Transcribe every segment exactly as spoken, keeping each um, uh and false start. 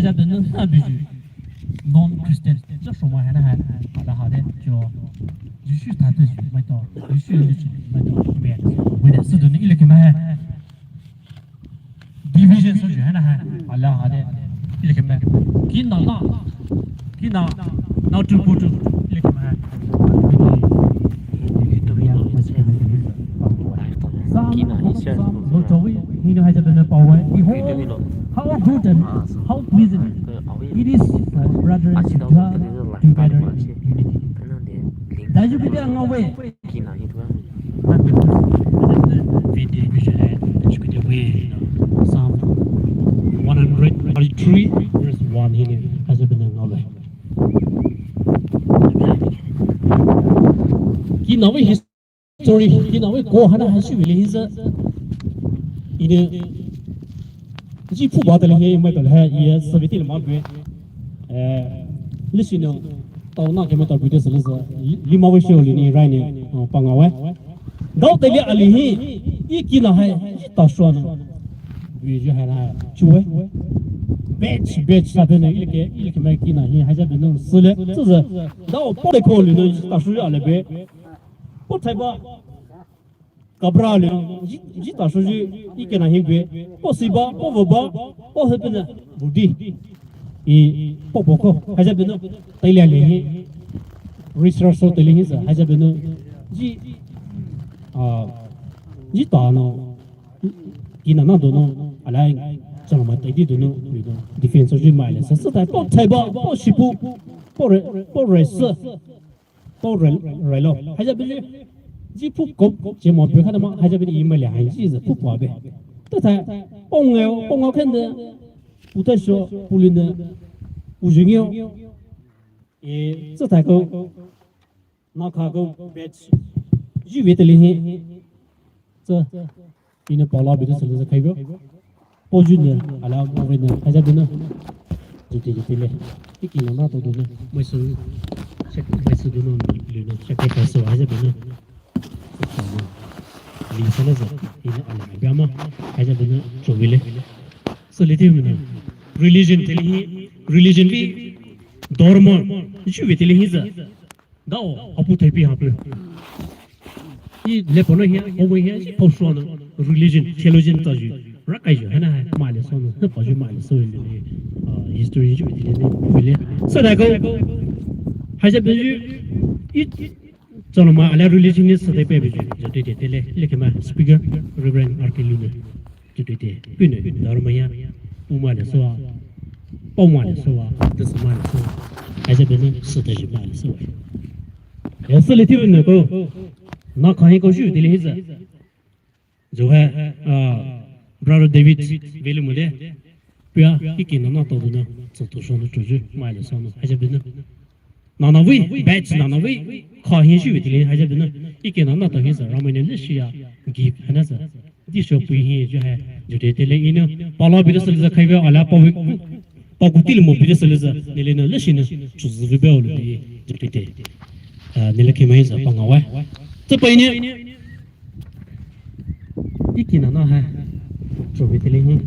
Haja benü na biju non-Christian, cha shoma hana ha, ala hade, jo, Jisu thate ju, maitao, Jisu ni ju, maitao, me, wede, südünü ilekhe ma ha. Division soju hana ha, ala hade, ilekhe ma. Kina na, kina, na tu kutu, ilekhe ma ha. Kina, he shares. How good and how pleasant it is for brethren to dwell together in unity. Daju kete ngawe. Psalm one hundred thirty-three verse one hini haja bena ngawe. Kina we his Sorry, kina we ko hana ha shi wili hiza. Ine, ji phu ba tali he, mai tali ha, iya, sabi tili ma bue. Eh, listen no, tao na ke mai tao bute sali za, li ma we shi wili ni rai ni, uh, pa nga we. Dao tali ali he, i kina ha, i ta shwa na. Bue ju ha na, chu we. Batch, batch sa bena, ilekhe, ilekhe mai kina he, haja bena, sile, sile. Dao po le ko li no, ta shwa ale be. Po thai ba, kabra le, ji, ji ta shwa ji, i kena hing be, po si ba, po vo ba, po he pe na, budi. I, po po ko, haja be no, tai le le he, research so tai le he sa, haja be no, ji, ah, ji ta no, kina na do no, alai, chang ma tai di do no, defense ji mai le sa, sa tai, po thai ba, po si pu, po re, po re sa, Pau rai, rai lo. Haja bini ji phu kop, je mo phu kha ma, haja bini email le hai ji za phu pua be. Ta tha, pau ngao, pau ngao khen de, pu ta sho, pu lin de, u ji ngao. E, za ta ko, na kha ko, batch. Ji ve te le he. Za, ina pala bini sele za khai go. Pojun ne, ala mo ve ne, haja bini. Jete jete le. Iki na na to do ne. Mai su. Shek, mai su do ne, le ne. Shek ka su haja bini. Li sele za. Ina ala biama. Haja bini. Cho vile. So le te bini. Religion te le hi. Religion vi. Dharma. Ju ve te le hi za. Dao, apu thaipi hapu. I lepono hia, omo hia, ji pau shuano, religion, theologian ta ju, rakai ju, hana hai, ma le sono, he pa ju ma le so le, ah, history ju le ne, le. So da ko, haja be ju, i, chalo ma ala religion ni sa de pe be ju, ju de de le, le ke ma speaker, Reverend R K Lune. Ju de de, pune, dharma ya, puma le so, pau ma le so, de sa ma le so, haja be ne, sa de ju ma le so. Esa le ti ne ko, na kha ko ju de le hiza. Jo hai, ah, Brother David, velu mo de. Pia, iki na na to na, so to so no to ju, ma le so no, haja be ne. Nana wi, batch nana wi, kha hi ju de le, haja be ne. Iki na na to hi sa, Ramai ne le shi ya, gift, hana sa. Di sho pui hi ju hai, ju de de le ina. Pala bi de sa le za khai ve ala pa wi, pa ku ti le mo bi de sa le za, ne le na le shi ne, chu zu vi be o le de, ju de de. Ah, ne le ke mai za pa nga wa. Te pa ina. Iki na na hai, chu vi de le hi.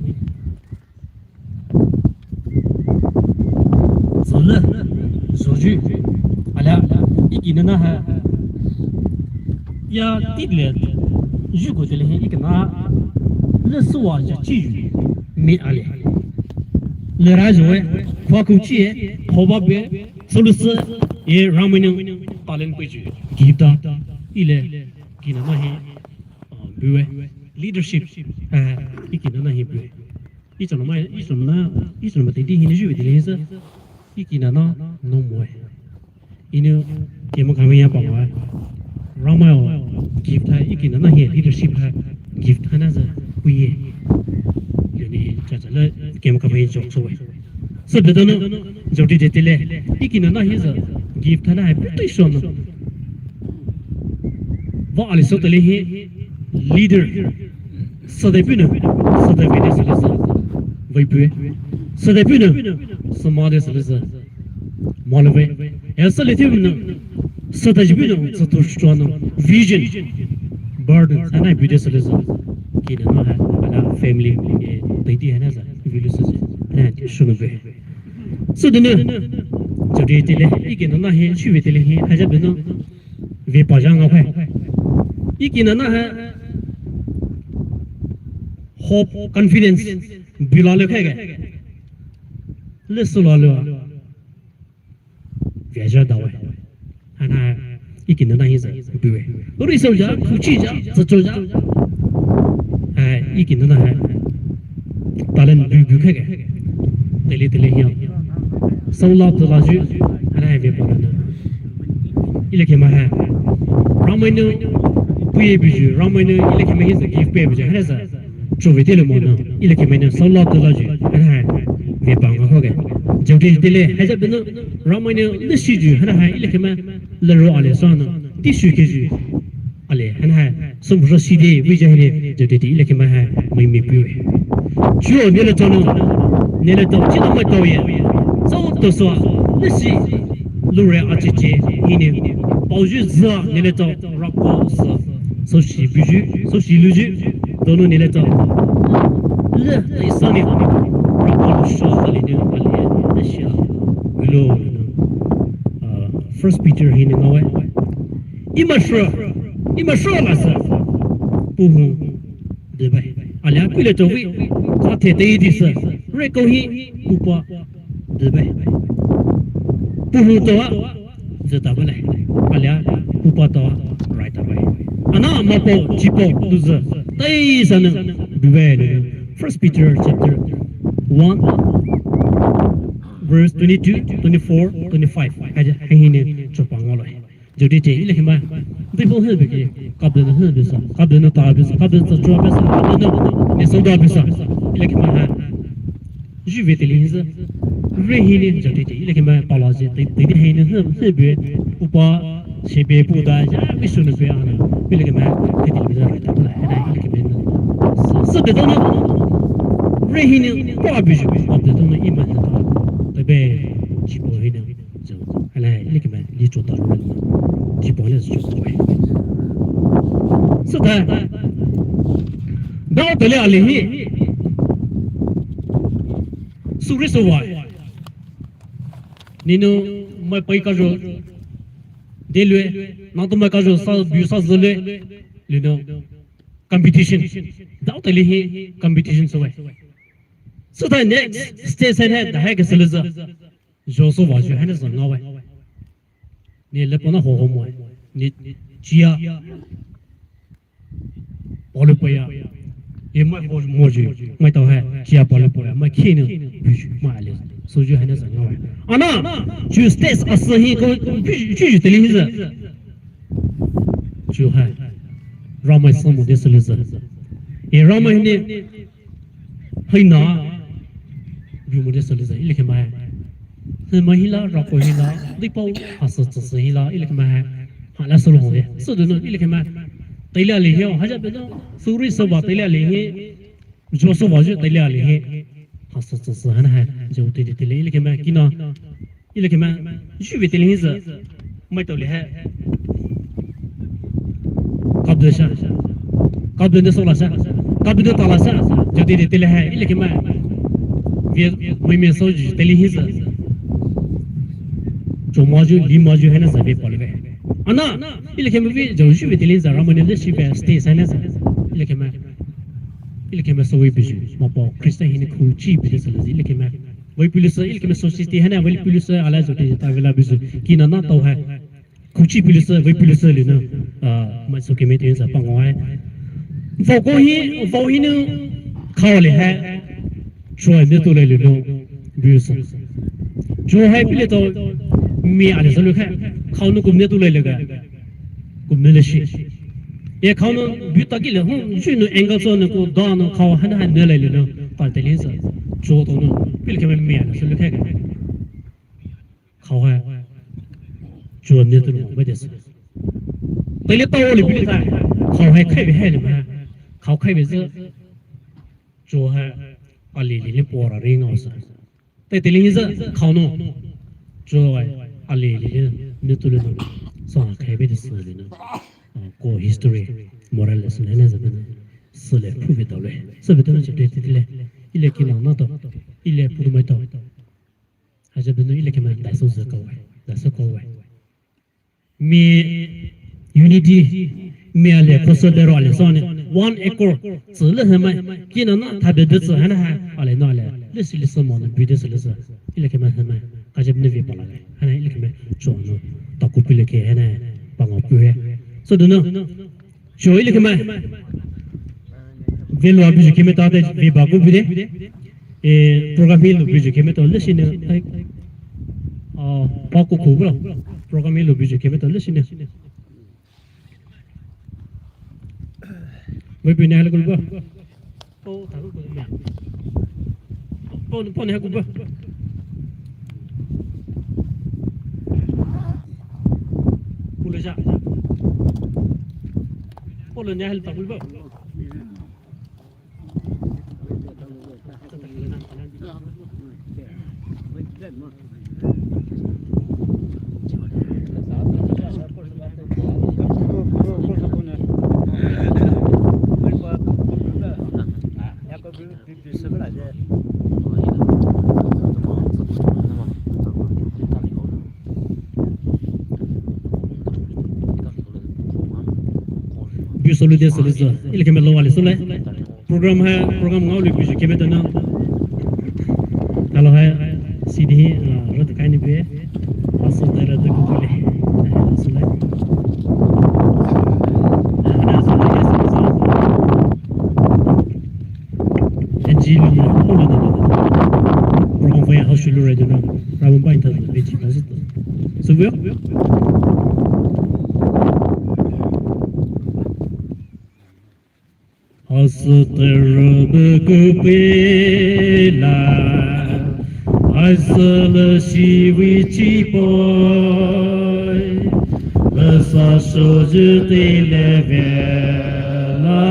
Zole, zoju, ala, iki na na ha. Ya, ti le, ju ko te le he, iki na, le suwa ja chi ju, mi ale. Le ra jo e, kwa ku chi e, hoba be, solu se, e Ramai ne, talent pe ju, gift da, ile, iki na na he, ah, bue, leadership, ah, iki na na he bue. Ichonoma, ichonoma, ichonoma te di hini ju ve de le sa. Iki na na no mo e. Inu kema kami ya pa wa. Ramai o gift hai, iki na na he leadership hai gift hai na za kuye. Yuni cha cha le kema kami jok so e. Sa de no jok di de te le. Iki na na he za gift hai na hai putai so no. Va ali so te le he leader. Sadai pinu, sadai pinu sele sa, vai pue. Sadai pinu, samade sele sa, malave. Ya sele ti pinu, sadai pinu, satu strano, vision, burden, anai pide sele sa. Kina no ha, ala family, e, taiti hana sa, vilu sa sa. na ti shunu be. So de ne, jodi tile, iki nana hi, shuve tile hi, haja be no, ve pa jang akhai. Iki nana ha, hope, confidence, bila le khai ge. Le sula le. Veja dawe. Hana iki nana hi za biwe. Uri sau ja, kuchi ja, zato ja. Hai iki nana hai. Talent bu bu kage. Tele tele hiya. Saula tala ju. Hana hai ve pa na. Ile kema hai. Ramai no. Puye bu ju. Ramai no. Ile kema hi za give pe bu ju. Hana za. Chuve tele mo no, ile kema no, saula tala ju, hana hai, ve pa nga khoge. Jodi tele, haja be no, Ramai no, le shi ju, hana hai, ile kema, le ro ale sa no, ti shu ke ju, ale, hana hai, sum ro shi de, ve ja hele, jodi te, ile kema hai, mai mi piwe. Chuo, nele to no, nele to, chi no mai to ye, sau to so, le shi, lu re a chi chi, hine, pao ju za, nele to, rako sa. Soshi buju, soshi luju, dono nile ta. Le, isani. Rako sho ali ne ali ne shia. Ilo, uh, First Peter hi ne ngawe. Ima shro, ima shro la sa. Puhu, de bai. Alia kuile to wi. Ka te te di sa. Reko hi, pupa. Dube. Puhu toa, zeta bale. Alia, pupa toa, right away. Ana mapo, chipo, duze. Tai sana, dube, dube. First Peter chapter one, verse twenty-two, twenty-four, twenty-five. Aja, hehine, chopa ngalo. Jodi te, ile kema, Bible he biki, kabdeno he bisa, kabdeno ta bisa, kabdeno ta chua bisa, kabdeno ne soda bisa, ile kema ha. Ju ve tele hiza, re hine jodi te, ile kema pala je, te, te hine he, he be, upa, shebe, puda, ja, bisu ne be ana, ile kema, te te bisa, ana, ile kema, se, se be dono, re hine, pa biju, kabdeno ima hita, te be, chipo hine. Jao, ala, ile kema, li chota ro, ji pone chota ro. Sata, dao tele ale hi. Suri so wa. Nino, mai pai ka jo. Delue, na to mai ka jo, sa, bu sa zele. Lino, competition. Dao tele hi, competition so wa. Sata next, stage hai, da hai ke sele za. Joso wa ju hane zanga wai. Ni le pona ho ho mo. Ni chia. Polu paya. Ye mai ho mo ju. Mai tau hai. Chia polu paya. Mai kinu. Biju. Mai ale. So ju hane zanga wai. Ana. Ju stage asa hi ko. Biju ju tele hi za. Ju hai. Ramai samu de sele za. Ye Ramai ne. Haina, biu mo de sele za, ile kema. Hema hila, rako hila, lipao, hasa tsatsa hila, ile kema. Hala solo de. So de no, ile kema. Taile ale he, haja be no. Suri so ba taile ale he. Jo so ba ju taile ale he. Hasa tsatsa hana hai. Jo te te le, ile kema. Kina. Ile kema, ju ve tele hiza, mai tau le hai. Kabde sha. Kabde ne so la sha. Kabde ta la sha. Jodi de tele hai. Ile kema. Ve, mai me so ju tele hiza. Jo ma ju, li ma ju hane za ve pale ve. Ana, ile kema ve, jo ju ve tele hiza, Ramai ne le shi ve, stay sa ne za. Ile kema. Ile kema so ve biju. Ma pa, Krista hine kuchi biju sa le zi, ile kema. Wai pulisa, ile kema society hana, wai pulisa, ala jodi ta vela bisu. Kina na tau hai. Kuchi pulisa, wai pulisa lina. Ah, mai so keme te sa pangwai. Vau ko hi, vau hi nu. Khao le hai. Chua ne to le lina. Biusa. Chua hai pile to. Mi ale sa lu khai. Khao nu kum ne to le le ga. Kum ne le shi. Ye khao nu, biu ta ki le, hon, ju nu angle so nu ko da nu khao hana hana le lina. Pa te le sa. Chua to nu. Pile keme mi ale sa lu khai ga. Khao hai. Chua ne to no, ba de sa. Tele tao le bili ta. Khao hai khai be hai le ma. Khao khai be sa. Chua hai. Ali le le pora ring au sa. Te tele hi sa. Khao no. Chua hai. Ali le le. Ne to le no. Sa khai be de sa le no. Ah, ko history. Moral lesson hai ne sa be no. Sele, phu ve tau le. Sa ve tau le, chapter three le. Ile kina na to. Ile putu mai to. Haja benu ile kina daiso ze kawe. Daiso kawe. Mi unity, mi ale koso dero ale sone, one accord, tsü le hemai, kina na tabe de tsü hana ha, ale no ale, le si le sü mo na bi de si le sü, ile kina hemai, kaje ne vi pala le, hana ile kina cho no, ta ku pile ke hana, pa ngo pu he. So do no, cho ile kina, Velo abi ju keme ta te ve ba ku bi de. E, program hi lo bi ju keme ta le sine. Ai. Ah, pa ku ku bro. Program hi lo bi ju keme ta le sine. Mai bi ne hal ku ba. Po ta ku ku me. Po po ne ha ku ba. Pule ja. Po le ne hal ta ku ba. Bi solu de solu sü, ile keme lo wale sole. Program ha, program ngau le bi ju keme ta na. Kalo ha, C D hi, ah, ro te kai ni be. Aso te ro te ku le. Sole. N G lu na, polo na. Program fa ya ha shulu re de na. Ramen ba inta de ji ta. So we. Asü te rü bü ku pei la, asü le shi wi chi poi, le sa sho ju te le ve la,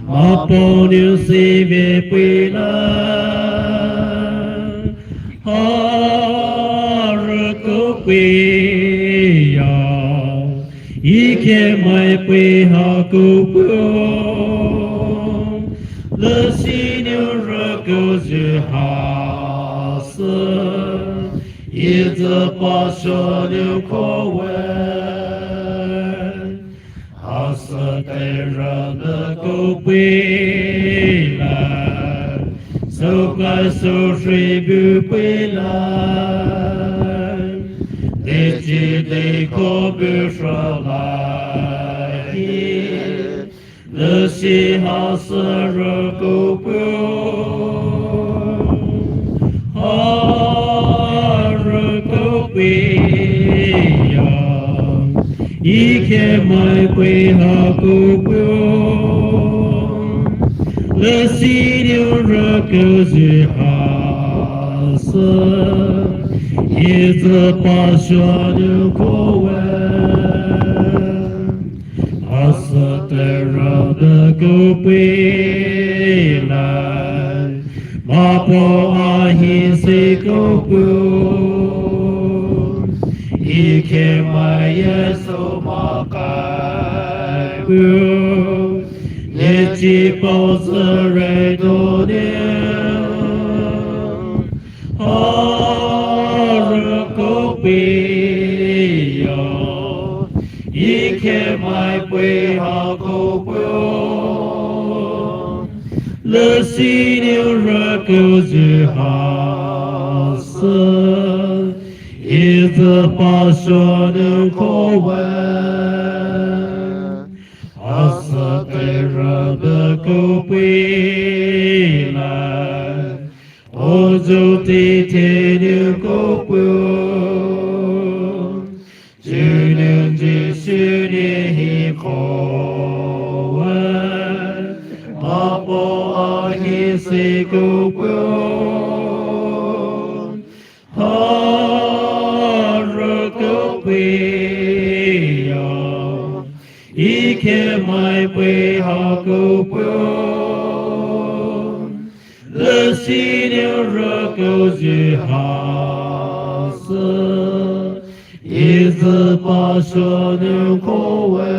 ma po niu si ve pui la, ha rü ku pei ya. Ike mai pui ha ku pui, le siniu rü ku ju ha sü, i zü pa sho niu ko we. Asü te rü bü ku pui la, so ka so shri bu pui la. De ji de ko bu shra la hi, le shi ha sü rü ku pui, ha rü ku pui ya, ike mai pui ha ku pui. Le siniu rü ku ju ha sü, i zü pa sho niu ko we. Asü te rü bü ku pui la, ma po a hi si ku pui. Ike mai Yesu ma kai pui. Ye chi po sü re do niu. Ha rü ku pui ya, ike mai pui ha ku pui. Le siniu rü ku ju ha sü, i zü pa sho niu ko we. Asü te rü bü ku pui la, o ju ti te niu ku pui. Ju niu ji shu ni hi ko we, ma po a hi si ku pui. Ha rü ku pui ya, ike mai pui ha ku pui. Le siniu rü ku ju ha sü, i zü pa sho niu ko we.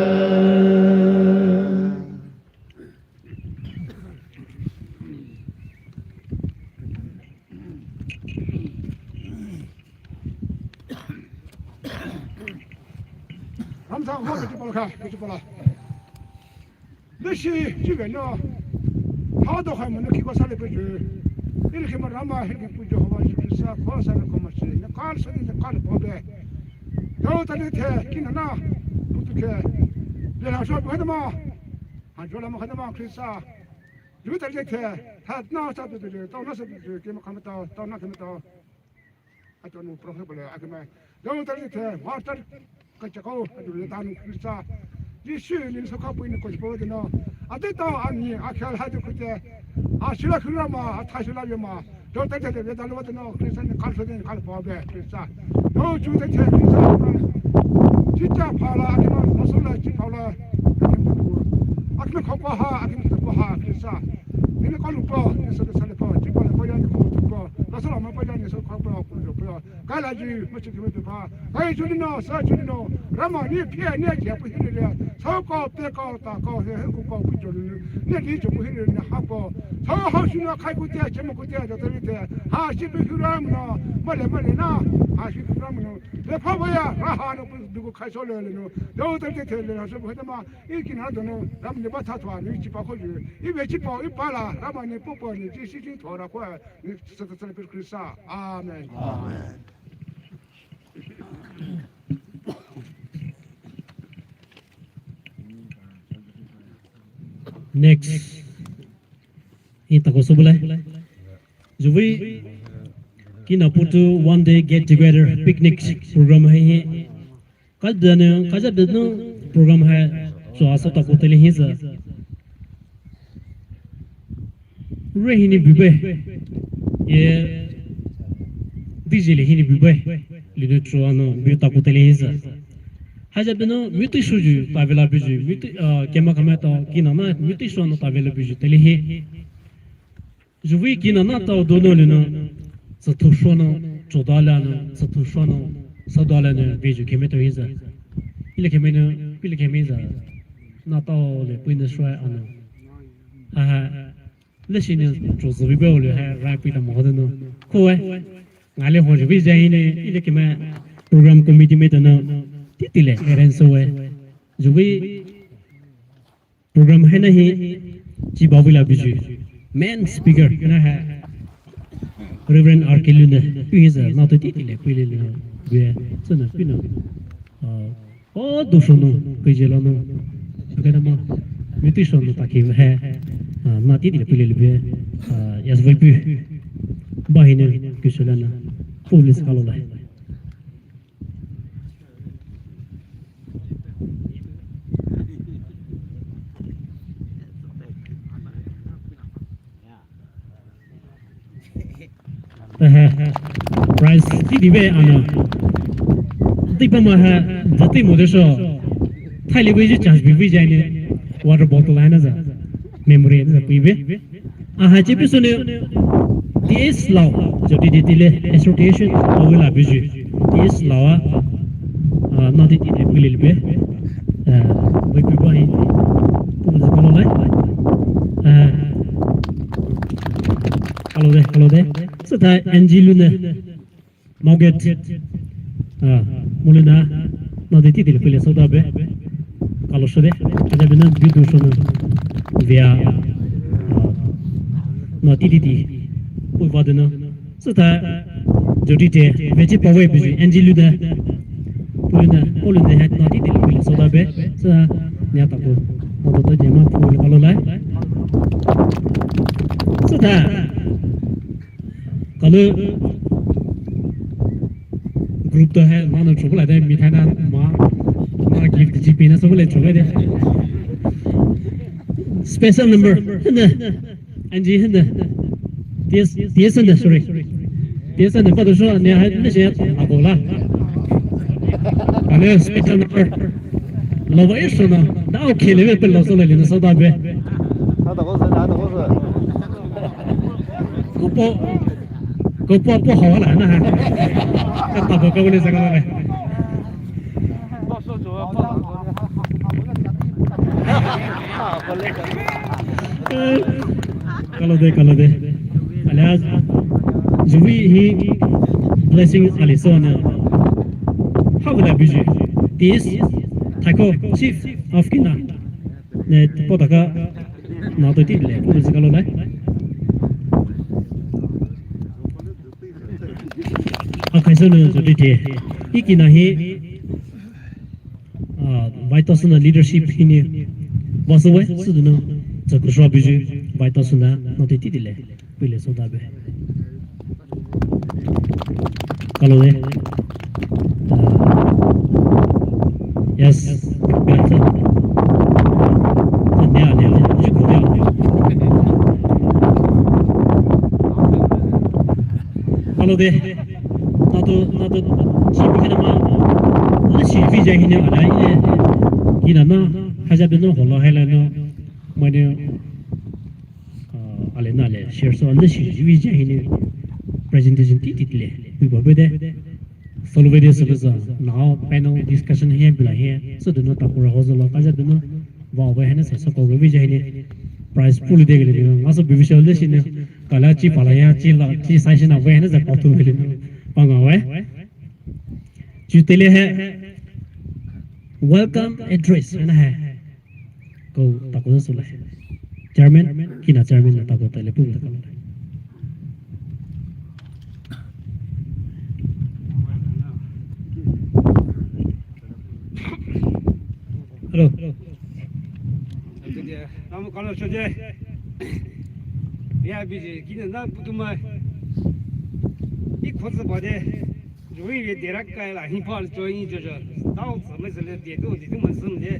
Sa ho ke pala ka, ke pala. Leshi, chi ve no. Ha do khai mo no ki ko sa le pe ju. Ile ke ma Rama he ke pu Jehovah Khrista ko sa no ko ma shi. Ne kal sa ne kal po be. Do ta le the, ki na na. Pu tu ke. Le ha so bu ha ma. Ha jo la ma ha ma Khrista. Ju ta le the. Ha na sa tu tu, ta na sa tu tu, ke ma ka ma ta, ta na ke ma ta. Ato no prophet bole akeme. Dong tali the, martar kachako, adu le tanu Khrista. Jisu ni soka pui ni koshpo de no. Ate to ani akhel ha de kute. A shila khura ma, a tha shila yo ma. Dong tali the, le tanu no Khrista ni kal so de kal po be Khrista. No ju de the Khrista. Chicha phala akeme, no so la chi phala. Akeme khokwa ha, akeme khokwa ha Khrista. Ni ko lu po, ni so de sa le po, chi po le po ya ni ko tu po. Lasala ma pa ya ni so kha pa ku lo pa. Ka la ji ma chi ki pa. Ai ju ni no, sa ju ni no. Rama ni pia ni ji pu hi le. Sa ko pe ko ta ko he he ku ko pu jo ni. Ni ji jo pu hi le ni ha ko. Sa ha shi no khai ku te, che mo ku te, jo te te. Ha shi pu hi ram no. Ma le ma le na. Ha shi pu ram no. Le pa wa ya, ra ha no pu du ku khai so le le no. Do te te te le na so pu he ma. I ki na do no. Ram ni ba ta twa ni chi pa ko ju. I ve chi pa, i pa la. Rama ni po po ni ji shi ji to ra ko. Amen. Amen. Next. Hi tako sobole. Juvei kina putu one day get together picnic program hai hi. Kadane, kajadane program hai, so asa tako tele hi sa. Re hini bibe. Ye, dijele hini bibe. Lino chua no, bi tako tele hi sa. Hajadane, miti shuju, tavela biju, miti, ah, kema kama ta, kinana, miti shuano tavela biju tele hi. Juvei kinana tao dono lino, sa thushuano, chodalano, sa thushuano, sa dalano, biju keme to hiza. Ile keme no, ile keme za. Na tao le, pui no shua ano. Ha ha. Le shi ni, chozo bi bao le, ha, ra pui ta mo dono. Ko we. Ngale ho juvei ja hini, ile keme program committee me dono. Titile, eren so we. Juvei Program haina hi chi bavila biju. Main speaker na ha Reverend R K Lune. Pi hiza na to titile pui le le. Bia sana pi no. Ah, o do shono pui je lono. Kana ma miti shono taki ha. Ah, na titile pui le le bia. Ah, yas vai pi. Bahine kusulana. Police kalola. Ehe, prize ti dibe ano. Ti pa ma ha, jati mo de so. Thai le biji chance bi bi jai ne. Water bottle hai na za. Memory hai na za pui be. Aha, che piso ne T S Lao, Jyoti Titile Association, awi la biju. T S Lao a, ah, na Titile pui le be. Ah, bai pui bai. Pui le kalo lai. Ah, kalo de, kalo de. Sata N G Lune. Mauget. Ah, mulina, na de titile pui le soda be. Kalo shode, ada bina bidu shona. Via, ah, na tititi. Pui vadena. Sata, Jyoti te, veji pawe biji, N G Lune. Pulina, pulina, na titile pui le soda be. Sa, nya tako. Moto to jema pui kalo lai. Sata. Kalo group to hai, mano trouble hai de, mithai na ma, ma gift ji pina trouble hai trouble de. Special number, hende, N G hende. T S, T S hende, sorry. T S hende, pa to so, ne hai, ne se, akola. Kalo special number. Lo ba iso na, da okay le, pe lo so le, ne so da be. Kopo, kopo po hawa la na ha. Kata po ka bole saka la. Kalo de, kalo de. Alias, juvei hi blessing ali so na. Hawa la biji. This Thaiko, Chief of Kina. Ne, po taka, na to ti le, po zikalo le. A, khaiso no to ti te. Ikina hi, ah, Vaitasu na leadership hi ni. Vasu we, su no. Zakusra biju, Vaitasu na, na to ti le. Pile so dabe. Kalo de. Ah, yes. Nya, nya, nya. Kalo de. Nato, nato. Chi bi kana ma. Na chi bi ja hine ala ile. Kina na. Haja beno holo hela no. Mane. Ah, ale na le share so, ale shi vi je hine presentation ti ti le. Wi ba be de. Solo video solo sa. Now panel discussion hi bila hi. So do no takura ho solo ka ja do no. Wa ba hene sa so ko vi je hine. Prize pool de gele nga so bi vi solo shi ne. Kala chi pala ya chi la chi sa shi na we hene sa ko tu gele. Pa nga we. Chi tele hai. Welcome address hene hai. Ko tako sula. Chairman, kina chairman na tako tele pu tako. Hello. Hello. Namu kalo shoje. Ya biji kina na putuma. Ikhosa bade. Jui ve derak kai la hin pal choi ni jo jo. Tao sa mai sa le de do de ma sum de.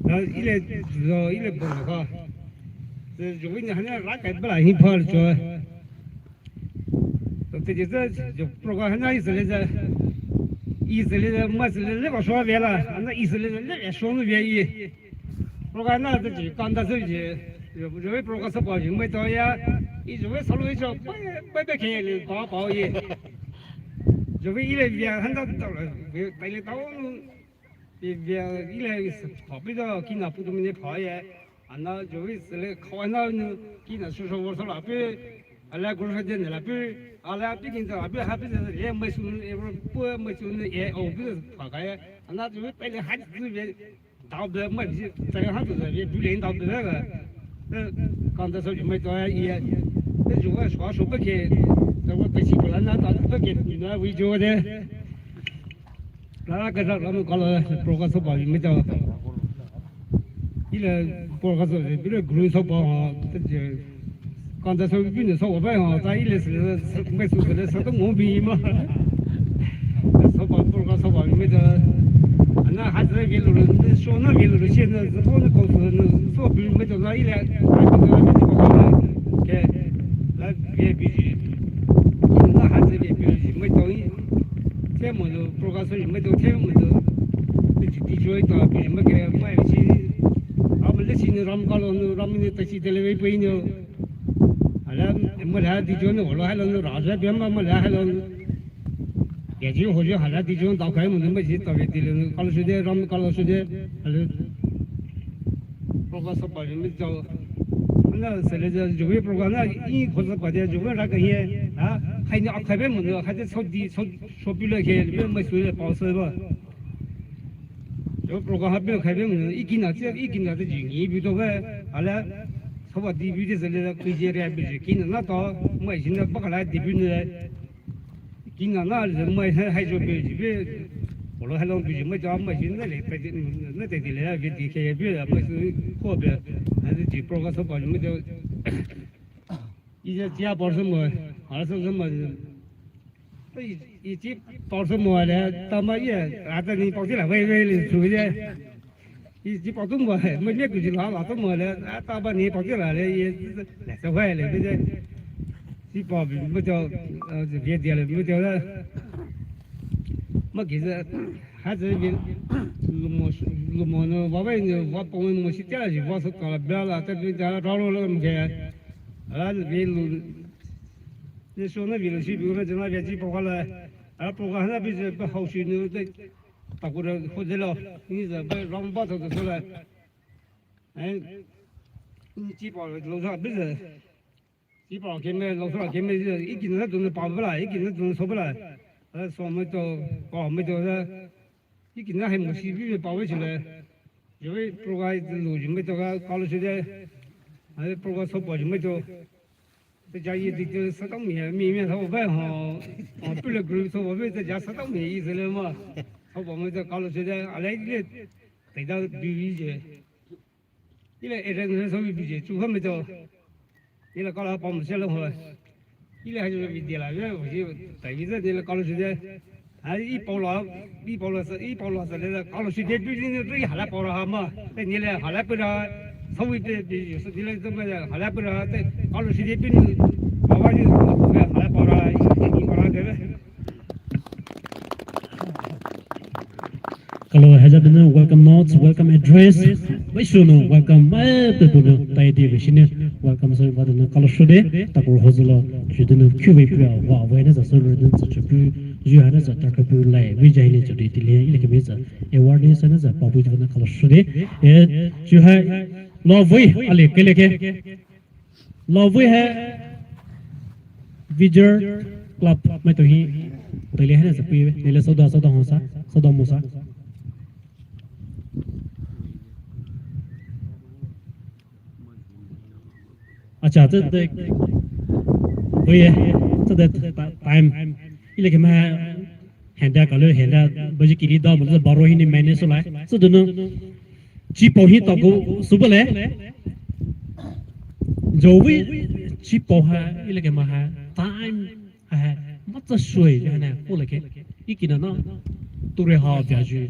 Da ile jo ile bon ka. Jui ni hana ra kai bla hin pal choi. To te je jo program hana isle ja. Isle ja ma isle le ba shwa ve la. Ana isle le le shwa nu ve yi. Program na de ji kan da se ji. Jui program sa ba ji mai to ya. I jui sa lo jo ba ba ke le ba ba ye. Jove ile via handa tao le, via taile tao nu, via ile is papi da kina putu mine paye. Ana jove sele khawana nu kina shosho worso la pe, ala gurusha den la pe, ala pe kinta la pe, happy da le mai su nu, e pu mai su nu, e o pe pa kaya. Ana jove taile hat su via Dau be mai bi, tai ha tu be bu le dau be ga. Kan da so ju mai to ya. Te ju wa so so be ke. Te wa pe si ko la na ta be ke na wi jo de. La ka sa la mo ka la program so ba mi ta. Ile program so be group so ba ha. Te Kan da so bi ne so wa bai ha, ta ile se, se, mai su se le se to mo bi ma. So ba, program so ba mi da. Ana ha se ge lu lu, so na ge lu lu, se na, so na ko so na, so bi mai da na ile. Ke, la ge bi ji. Na ha se ge bi ji, mai da yi. Te mo lu, program so mai da, te mo lu. Ti ti jo ta bi mai ke, mai si. Ram le si ne, ram ka lo ne, ram ne ta si de le ve pe ne. Hala, mala di jon, olo hala no raja bia ma mala hala no. Ya ji ho ji hala di jon dao kai mo ma ji ta ve di le, kalo shu de, ram kalo shu de, hala. Program sa ba mi jao. Ana sele ja, jo ve program na, i kho sa ba de, jo ve ra ka ye. Ha, hai ni akhai be mo, hai de so di, so, so bi le ke, be ma su le pa sa ba. Yo program ha bi khai bi mo, i kina che, i kina che ji ni bi to ve, ala, so wa di bi de se le, kui je re bi ji, kina na to, mai ji na ba ka la di bi ne. Kina na le mai hai hai jo bi ji bi, olo ha long bi ji mai to, mai ji na le, pe ji, na te di le, bi di ke bi, mai su ko bi, na ji program so ba ji mai to. I je jia por so mo, ala so so mo. I, i chi pao su mo le, ta ma ye, a ta ni pao chi la, wei, wei, le, su ye. I chi pao tu mo le, mo ye ku chi la, la tu mo le, a ta ba ni pao chi la le, ye, le, sa wei le, wei ye. Chi pao bi, mo jiao, eh, ye, ye le, mo jiao le. Ma ki ze, ha ze bi, lu mo, lu mo no, wa wei no, wa pao mo shi jia ji, wa su ta la, bia la, ta bi jia la, ra lo le, mo ke. A, bi lu, Ni so na vei lo shi bi na jana vei chi program la. A program na bi je ba hao shi ni de. Ta ku de ho de lo. Ni za ba ram ba to de so la. Ai. Ni chi pa lo sa bi je. Chi pa ke me lo sa ke me je. I kin na to ne pa ba la, i kin na to ne so ba la. A so me to, pa me to da. Ikina hai mosi bi pawe chile. Jove program lu jumai to ka kalo side. Hai program sopo jumai to. Te jaye dikte satang mi mi mi sopo ba ho. Pule group sopo ba te ja satang mi isele ma. Sopo mai to kalo side. Alai le. Te da bi je. Ile eren so bi je chu ha me to. Ile kala pam se lo ho. Ile ha je bi de la ye ji tai bi de ile kala se de. Ha i pau la, i pau la sa, i pau la sa le kala se de bi ni bi ha la pau la ha ma. Te ni le ha la pe la. So bi de bi so ni le to me ha la pe la te kala se de bi ni. Ba ba ni ha la pau la ni pau la de. Kalo haja dena welcome notes, welcome address. Bai shuno welcome mai pe dena tai de be shine welcome so ba dena kalo shude. Takur hozula shude na kyu be pura wa wa na za so le den za chupu ju ha na za ta ka pu lai we jai ne chudi ti le ile ke me za awareness na za pa bu ju na kalo shude. E ju ha lo we ale ke le ke. Lo we ha Vijay Club mai to hi. Tele ha na sa pui ve. Nele soda soda hosa. Soda mosa. Acha, te te. We ha. Te te time. Ile ke ma Henda kalu henda baji kili da mo baro hini mene so lai. So dunu. Chi po hi to ko subale. Jowi chi po ha ile ke ma ha time ha ma tsa shui ha na ko le ke. Ikina na. Ture ha bia ju.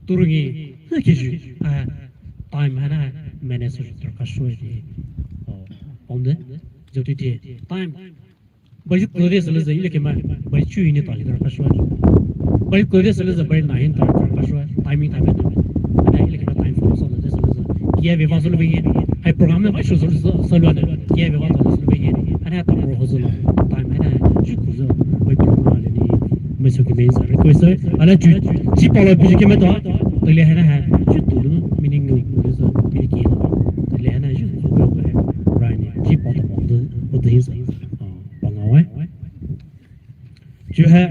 Ture ngi ha ke ju. Ha time ha na mene so ka shui. Oh, on de. Joti ti time. Bai kore sele ze ile ke ma, bai chu hini ta le ka shwa. Bai kore sele ze bai na hin ta ka shwa. Timing time to. Ana ile ke ma time for so le sele ze. Kia ve va so le ve. Hai program na bai shu so so le ana. Kia ve va so le ve. Ana ta pro ho so le. Time ana chu ku zo. Bai program le ni. Me so ke me sa request. Ana chu chi pa le bi ke me to. To le ana ha. Chu tu lu meaning no. So bi ke. To le ana chu ku zo. Right. Chi pa to ho do. Ho do hin sa. Pangawai. Ju ha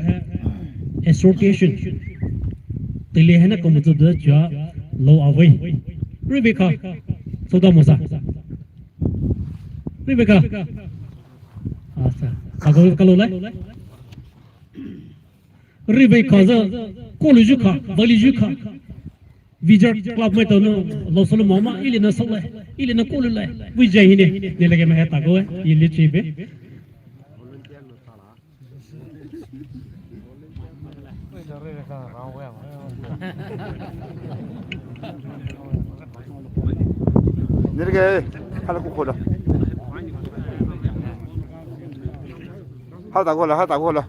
association. Tele hena komutu de ju ha lo awai. Rebecca. Soda mosa. Rebecca. Asa. Kago kalo lai. Rebecca za. Kolu ju ka. Vali ju ka. Vijay Club mai to no lo solo mama ile na solo ile na kolo lai Vijay hine ne lage ma heta go ile chibe. Nirge hala ku khola. Hata gola, hata gola.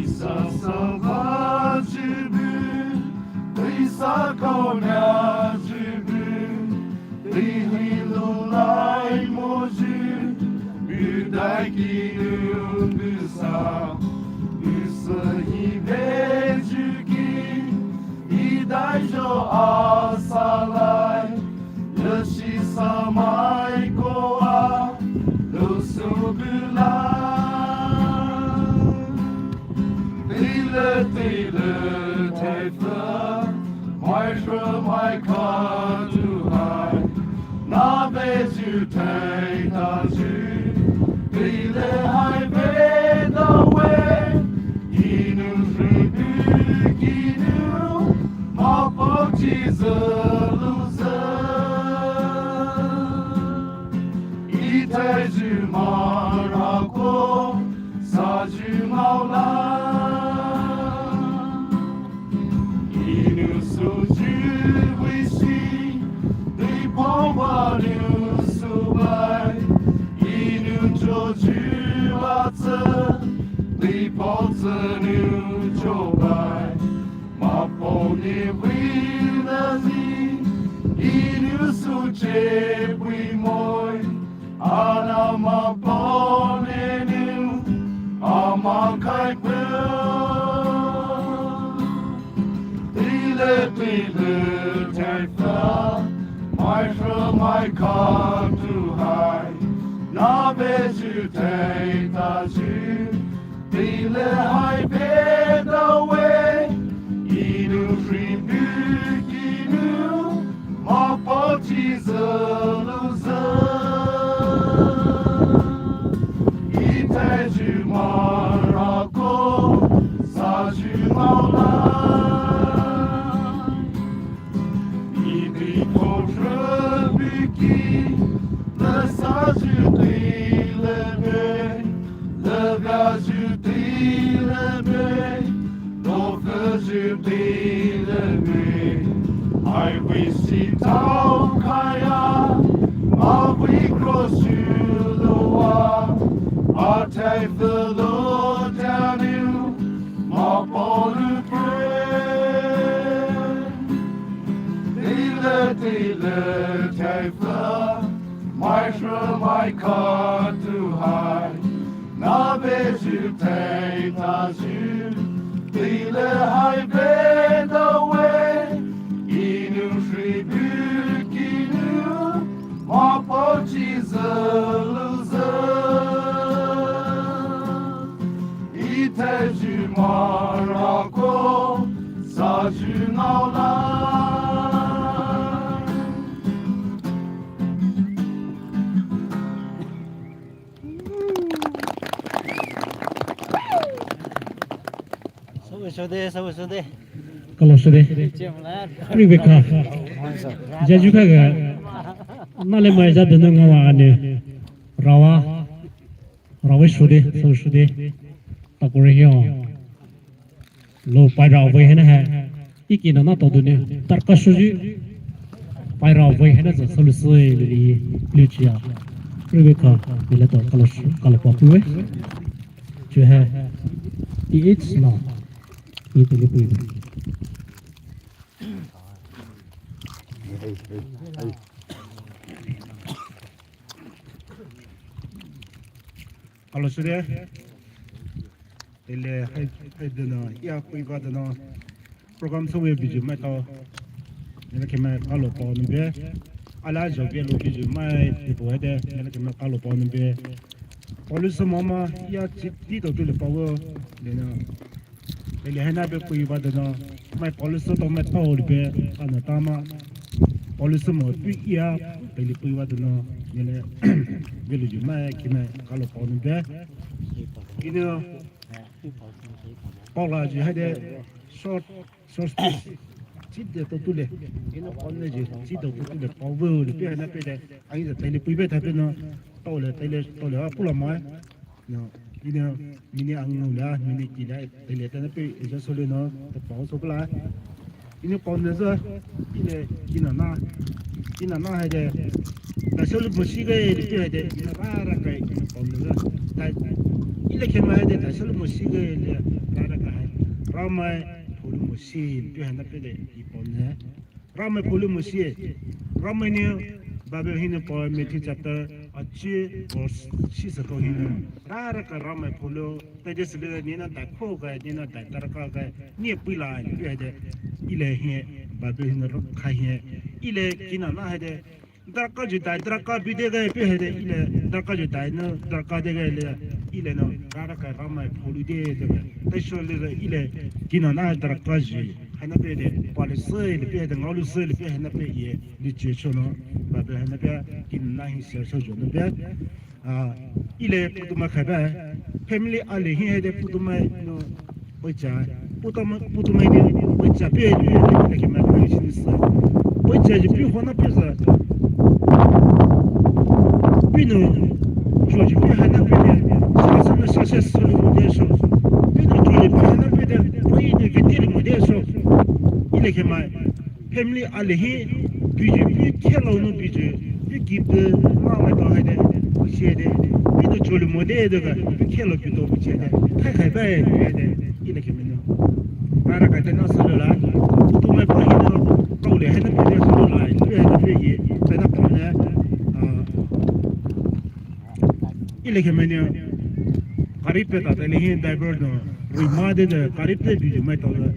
Isa sava jibu, isa konya jibu, ihi lulai moju, budai ki umbisa, usahi vejuki, idai jo asalai, yashi samai koa, lusubulai. Tile, tile, tefa, mai shra, mai ka, tu hai. Na ve ju tai ta ju, tile hai ve da we, inu ribu kinu, ma po chi za lu za. Itai ju ma ra ko, sa ju ngau la. Inu su ju wi si, di po wa nu su bai. Shepui moi, ana ma pone niu, ama kai pui. Tile tile tai fa, mai fra mai ka tu hai, na be su tai ta su. Tile hai pe da we, inu free bu kinu, ma pa chi za lu za. Ite ju ma ra ko, sa ju ma la. Iti ko free bu ki, le sa ju ti le be. Love as you deliver, love as you deliver. I will sit down, Kaya, I will cross you, Lord. I take the Lord down you, my body prayer. Tile tile tai fa, mai fra mai ka tu hai, na be su tai ta su. Tile hai be da we, inu free bu kinu, ma pa chi za lu za. Ite ju ma ra ko, sa ju nao la. Sawe sode, sawe sode. Kalo sode. Rebecca. Jaju ka ga. Nale mai ja denu ngawa ane. Rawa. Rawe sode, sawe sode. Takore hio. Lo pai ra voi hena hai. Iki na na to dune. Tarka suji. Pai ra voi hena za salu sui lili. Lucia. Rebecca. Ile to kalo su, kalo pa pue. Ju hai. Ti it's na. Ni to lu pue. Kalo sure. Tile hai, hai deno, ia pui ba deno. Program sawe biju mai to. Nela kemai kalo pa numbe. Ala jo be lo biju mai, tipo hede, nela kemai kalo pa numbe. Police mama, ia chiti to tule pa wo. Deno. Tile hena be pui ba deno. Mai police to mai pa wo be, ana tama. Police mo pui ia, tile pui ba deno. Nela, be lo ju mai, kemai kalo pa numbe. Ino, Paula ji hade short, short speech. Chide to tule. Ino kone ji, chide to tule. Paula ji pe hana pe de. Angi de tele pui be tha pe no. Tole, tele, tole, a pula mai. No, ino, mini ang no la, mini kila, tele tana pe, eja sole no, te pau so pula. Ino kone za, ile, kina na, kina na hade. Tasol mosi ga, ile hade, ino rara kai, ino kone za. Ta, ile kema hade, tasol mosi ga, ile rara kai. Ramai, pholu mosi, ile hana pe de, i kone. Ramai pholu mosi. Ramai ni, Bible hina pa, Matthew chapter, achi, verse, six ko hina. Rara kai ramai pholu, Taje sile nina dai kho gai, nina dai darkar gai, ni pui la ni pui hade, ile hi, Bible hin ro khai hi, ile kina na hade, darkar ji dai, darkar bi de gai pui hade, ile darkar ji dai na, darkar de gai le, ile no, rara kai ramai pholu de de gai, tai sho le ile, kina na darkar ji, hana pe de, pale se le pe de, ngalu se le pe hana pe ye, li je sho no, Bible hana pe, kina na hi se sho jo no pe. Ah, ile putu mai khai ba. Family ale hi hade putu mai no oicha. Putu mai, putu mai ni oicha pe ni le kemai pe ni sa. Oicha ji pi hona pe sa. Pi no jo ji pi hana pe de. Sa sa na sa sa su de so. Pi no jo ji pi hana pe de. Pi ni ke ti mo de so. Ile kemai. Family ale hi, biju, bi khelo no biju, bi gift, ma ma to hade, bu shi hade, bi to cholu mo de de ga, bi khelo bi to bu shi hade, khai khai ba de, ile kemai no. Rara kai de na solo la, tu me pa hi no, kau le hade pe de solo la, pe hade pe ye, pe na pa Ilekhe mai nou, kari peta tali hi driver nou, rima de de, kari pe bi mai tao de,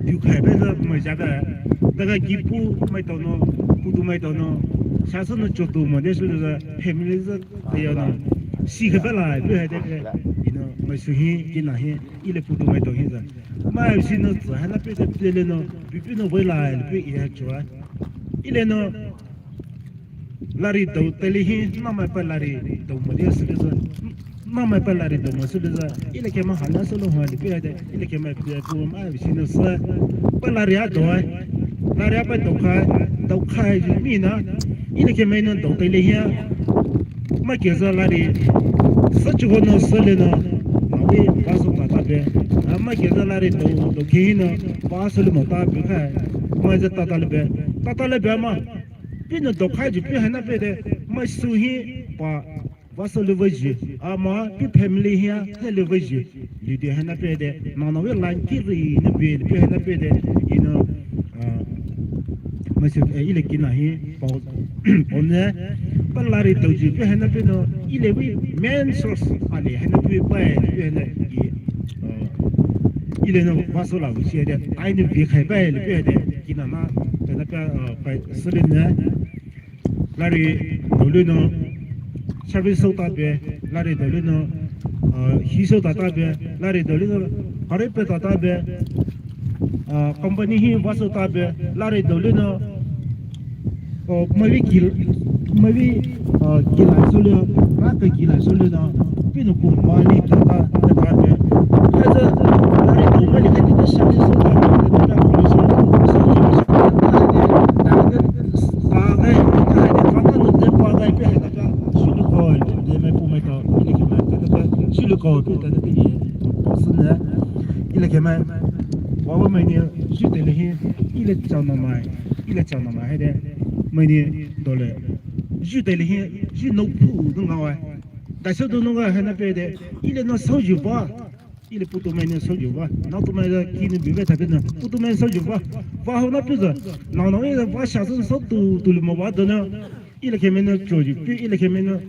du khai be de, mai ja de, daga gipu mai tao nou, putu mai tao nou, sasa nou chotu mai de su de, family de, de ya nou, si ke be la, be hai de, you know, mai su hi, kina hi, ile putu mai tao hi de. Mai si nou, hana pe de, pe le nou, bi pe nou, wei la, pe ya chua. Ile nou, lari dou tali hi, namai pa lari dou mo dia sili za. Namai pa lari dou mo sili za. Ilekhe mai hala solo ho li pia de. Ilekhe mai pia pu mai sino sa. Pa lari a dou ai. Lari a pa dou khai. Dou khai ji mi na. Ilekhe mai nou dou tali hi. Mai ke za lari. Sa chu ho nou sa le nou. Mai pa so ta ta be. Mai ke za lari dou dou ke hi nou. Pa so le mo ta be khai. Mai za ta ta le be. Ta ta le be ma. Pe nou dou khai ji pe hana pe de, mai su hi pa, va so le va ji, a ma pe family hi a, he le va ji, li de hana pe de, na na we lan ki ri ne be, pe hana pe de, you know, mai su, ile kina hi, pa, one, pa lari dou ji, pe hana pe nou, ile we main source, ale hana pe pa, pe hana, ile nou va so la we si de, ai ne be khai pa, pe de, kina na, pe na pe, pa, sili ne, lari dou le nou, service so ta be, lari dou le nou, hi so ta ta be, lari dou le nou, kari pe ta ta be, company hi va so ta be, lari dou le nou, mai we ki, mai we, ki la so le, ra ke ki la so le nou, pe nou company ki ta, ta be. Kaza, lari dou mai le ke ni service so ta be, ta be, Suluko, ilekhe mai, ilekhe mai, suluko, ilekhe mai, ilekhe mai, suluko, suluko, hi, ile chana mai, ile chana mai, hede, mai ni dole, suluko, hi, suluko, pu, dunga wa, daso dunga, hana pe de, ile na so ju ba, Ile putu mai ne so ju va. Na tu mai da ki ne bi ve ta pe na. Putu mai so ju va. Va ho na pu za. Na na e va sha so so tu tu lu mo va do na. Ilekhe mai nou cho ju. Pi ilekhe mai nou.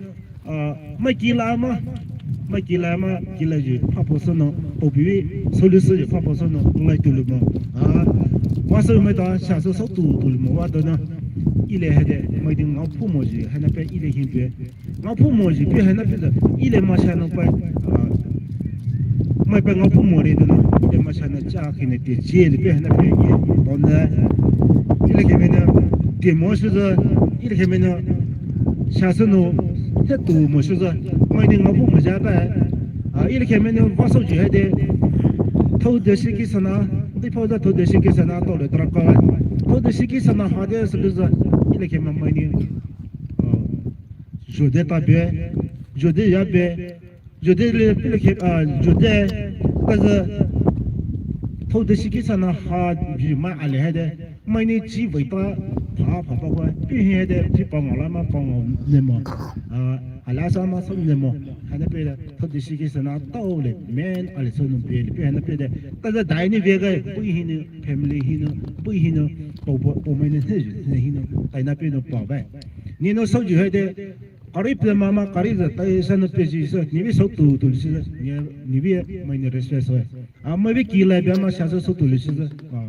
Mai ki la ma. Mai ki la ma. Ki la ju. Pa po so no. Po bi ve. So lu so ju. Pa po so no. Mai tu lu mo. Va so mai ta sha so so tu tu lu mo va do na. Ile hede. Mai di ngao pu mo ju. Hana pe ile hin pe. Ngao pu mo ji pi hana pi za, ile ma sha nou pa, mai pa ngao pu mo re de nou, ile ma sha nou cha ki ne te je le pi hana pi ye, bon na, ilekhe mai nou, te mo shu za, ilekhe mai nou, sha shu nou, te tu mo shu za, mai ni ngao pu mo ja pa, ilekhe mai nou, va so ji hai de, thou de shi ki sa na, di phou za thou de shi ki sa na, tao le tra ka, thou de shi ki sa na ha de shu za, ilekhe mai mai ni, Jode ta be, jode ya be, jode le pile ke, jode, kaza, thou de shi ki sa na ha bi mai ale hai de, mai ni chi vai ta, pha pha pa pa, pi hi hai de, pi pa ngao la ma pa ngao ne mo, ala sa ma so ne mo, hai de pe de, thou de shi ki sa na tao le, men ale so nu be le, pi hai de pe de, kaza dai ni ve ga, pi hi ni, family hi nu, pi hi nu, po po, po mai ni he, he hi nu, tai na pe nu pa ba. Ni nou so ju hai de, kari pe mama, kari za, tai sa nou pe ji sa, ni ve so tu, tu si sa, ni, ni ve, mai ni respect so. A, mai ve ki la be ma sa so, so tu si sa, a,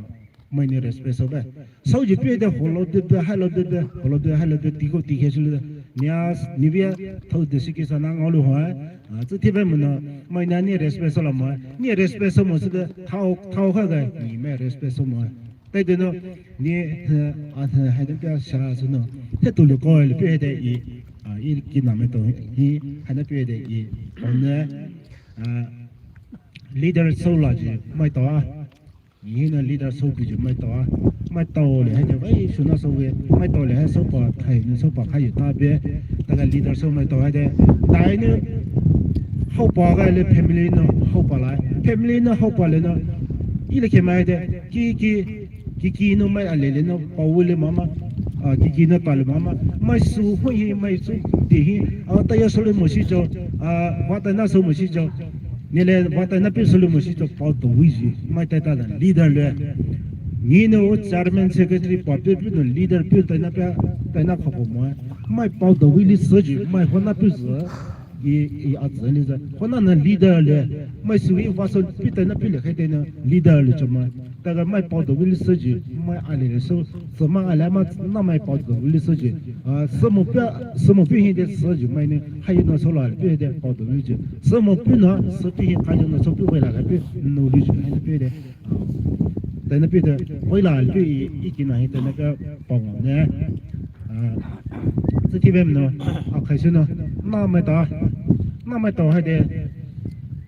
mai ni respect so ba. So ju pe de holo de de, halo de de, holo de, halo de, ti ko, ti ke su le, ni a, ni ve, thou de shi ki sa na ngao lu ho, a, tsu ti be mo na, mai na ni respect so la mo, ni respect so mo su de, thao, thao kha ga, ni mai respect so mo. Tai de nou, ni, a, hai de pia sha su nou. Te tu le ko le pe de i, a, i ki na mai tao, hi, hai de pe de i, on ne, a, leader so la ji, mai tao a. Ni hi nou leader so bi ji mai tao a. Mai tao le hai de, wei, su na so we, mai tao le hai so pa, khai, nou so pa, khai yu ta be, ta ga leader so mai tao hai de. Tai nou, hao pa ga le family nou, hao pa la, family nou, hao pa le nou, ilekhe mai de, ki, ki, Kiki nou mai alele nou pao le mama, a, kiki nou pao le mama, mai su hui hi, mai su di hi, a, ta ya so le mo shi jo, a, wa ta na so mo shi jo, ni le wa ta na pe so le mo shi jo, pao to wi ji, mai ta ta da, leader le. Ni nou chairman secretary pa pe pe nou leader pe ta na pe, ta na kha po mo. Mai paodou vei li süyu, mai hona püzü, i, i atsü li zü. Hona na leader le, mai süvei vaso pü taina pü le khai taina leader le choma. Taga mai paodou vei li süyu, mai ale le so, sü ma ale ma, na mai paodou vei li süyu. Ah, sümo pü, sümo pü hide süyu, mai ne, hai no so la le pü hide paodou vei ju. Sümo pü na, sü pü hi kai no so pü vei la le pü, no li ju, hai ne pü de. Taina pü de, vei la le pü i, i ki na hi taina ka pao ne. Ah, sü ki bem no, a khai sü no, na mai ta, na mai ta hai de,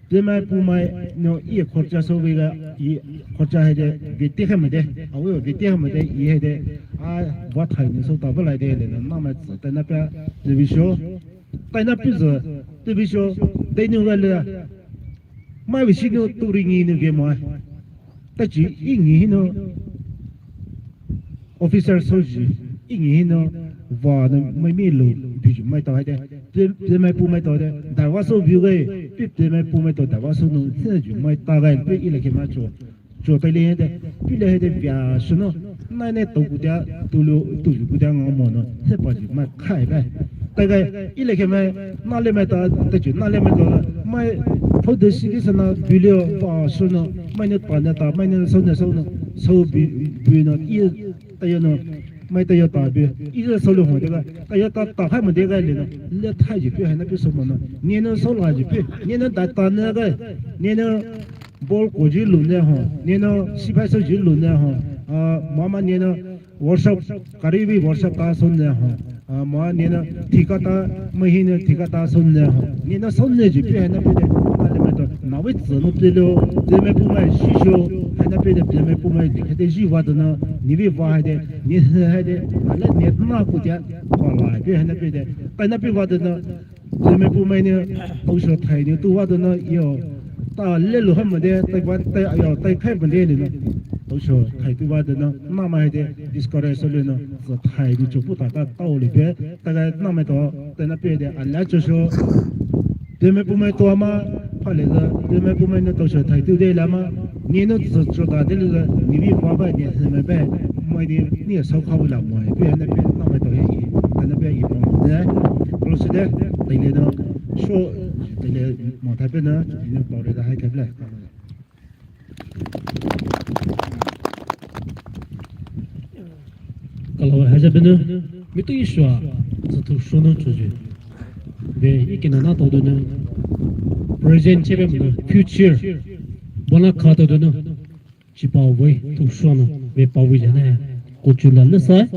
pemai pumai no i khorcha so vei ga, i khorcha hai de, vei te kha ma de, a vei vei te kha ma de, i hai de, a, va thai ni so ta ba lai de le, na mai zü, taina pü, zü vei sho, taina pü zü, zü vei sho, dai nu ga le, mai vei shi no, tu ri ngi no ge mai. Tachi i ngi hi no, officer soji, i ngi hi no, va no mai mi lo, bi ju mai ta hai de, pemai pumai ta de, dai va so bi gai, pi pemai pumai ta dai va so no, se ju mai ta gai, pi i le ke ma cho, cho tai le de, pi le de via so no, nai ne to ku dia, tu lo, tu ju ku dia nga mo no, se pa ju mai khai bai. Taga, i le ke mai, na le mai ta, ta ju, na le mai ta, mai, thou de si ki sa na, bi le, pa, so no, mai ne pa ne ta, mai ne so ne so no, so bi, bi no, i, ta yo no, mai ta yo ta bi, i le so le ho de ga, ta yo ta, ta khai mo de ga le no, le thai ji pi hai na pi so mo no, ne no so la ji pi, ne no da ta ne ga, ne no, bol ko ji lu ne ho, ne no, sipai so ji lu ne ho, ah, mama ne no, workshop, karibi workshop ta son ne ho. Ah, ma ne na thika ta, ma hi ne thika ta son ne ho. Ne na son ne ji pi hai na pi de. Na le ma to, na vei zü no pi lo, pemai pumai shi sho, hai na pi de pemai pumai de, hai de ji va de na, ni vei va hai de, ni hai de, a le ne na ku de, kwa la pi hai na pi de. Hai na pi va de na, pemai pumai ne, tao sho thai ne, tu va de na, yo. Ta le lo ha ma de, tai va, tai, yo, tai khai ma de le na. Tao sho thai tu va de na, na mai de, discourage so le na, zü thai ne cho pu ta ta tao le pe, ta ga na mai to, ta na pe de, a la cho sho. Pemai pumai to ma, pa le zü, pemai pumai ne tao sho thai tu de la ma, ni no zü cho ta de le zü, ni vei va ba ne, se mai ba, mai de, ni sa kha bu la mo, pe na pe, na mai to ye, ta na pe i pa mo de, ko lo se de, tai le na, sho, tai le, mo ta pe na, ni no pa re da hai ka ble. Kalo haja benu, mitu ishwa, züthu shono chuju. Be, ikina na to dunu, present chebe munu, future, bona kha to dunu, chi pao vei, tu shono, be pao vei jana, kuchula lesa,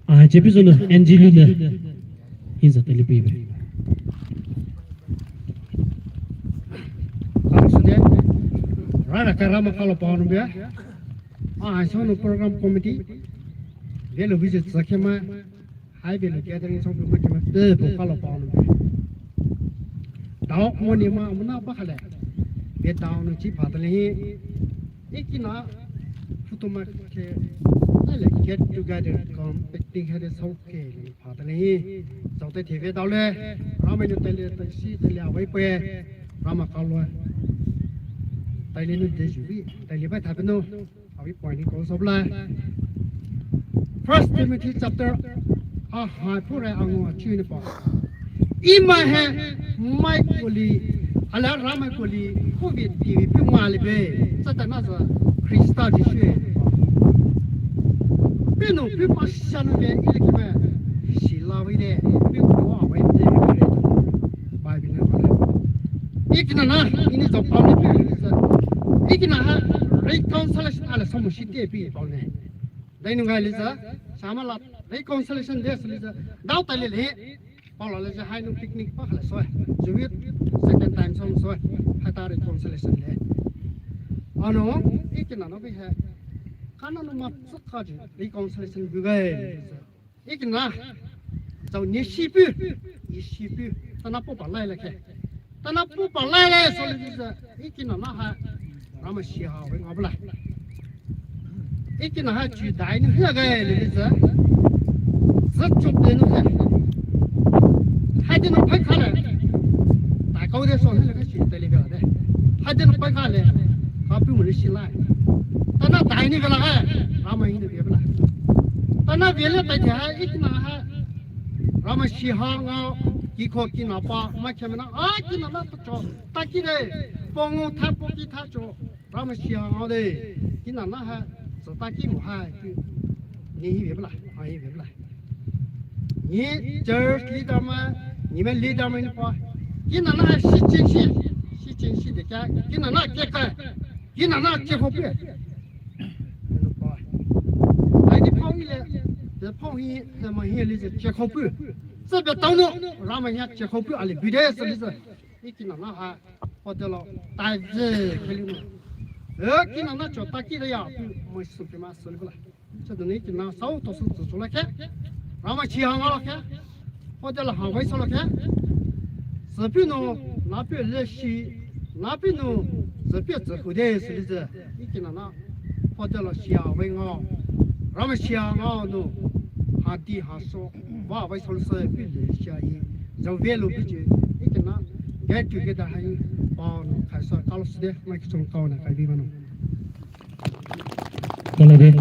a chebi zono, Angelina, hinza tele bibi. Kalo sede, rara karama kalo paonu bia. Ah, sono program committee. Velo visit sakema. Hai velo gathering song puma kema. Te po kalo paonu bia. Dao moni ma amna ba khale. Be dao no chi phatale hi. Ikina. Futuma ke. Ale get together kom picnic hade sau ke. Phatale hi, zao tai theve dao le, Ramai nu taile, tai si taile avei pue, Rama kalo. Taile nu de ju bi, taile bai thape nu, avei point ni ko so bla. First Timothy chapter, a hai pure angu a chu ni pa. Ima he, mai kuli, ala Ramai kuli, covid ki pi ma le be, Satan na sa, Krista Jisu e. Pinu, pi ma Sanu ve ilekeme, sila vei de, pi ko a vei de, Bible ne vale. Ikina na, ini zao pao ni pi sa. Ikina ha, reconciliation ala samu shi de pi pao ne. Dai nu ngai li sa, sama la, reconciliation de sa li sa. Dao ta le le. Paula le je hai nu picnic pa khala soi. Juwit second time song soi. Hai ta reconciliation le. Ano, ikina no bi hai. Kana no ma tsuk kha ji reconciliation bu gai. Ikina. Zao ni shi pu. Ni shi pu. Tana po pa lai le ke. Tana pu pa lai le so le je. Ikina na ha. Rama shi ha we ngabla. Ikina ha chu dai ni hia ga le le za. Za chop de no ha. Hai de no phai kha le. Dai kau de so le ka shi de le ga de. Hai de no phai kha le. Ka pu mo le shi lai. Tana dai ni ga la ha. Rama hi de be bla. Tana be le dai ha ikina ha. Ramai shiha ngao, kiko kinapa, mai kemena, a kinana to cho, takide, pongo tha poki tha cho, Ramai shiha ngao de, kinana ha, so taki mo ha, ni hi bebla, ha hi bebla. Ni church leader ma, ni me leader ma ni pa, kinana ha shi chin shi, shi chin shi de kya, kinana ke ka, kinana ke ho pe. Ai ni pao ile, de pao hi, de ma hi le je che khao pu. Se be tao no, Ramai ya che khao pu ale bi de se le se. I kinana ha, hotel lo, tai je ke le no. E kinana cho taki de ya, pu mo su ke ma se le la. Se de ni kinana sao to su zu la ke. Ramai chi ha ngao la ke. Hotel la ha wai so la ke. Se pu no, na pu le shi, na pu no, se pu ze hu de se le ze. I kinana. Hotel la shia wai ngao. Ramai shia ngao no. Ha di ha so. Wa wai so se pi le shia i. Zao ve lo pi je. I kena. Get together ha i. Ba no kai sa kalo side. Mai ki chong kau na kai bi ma no. Kalo de.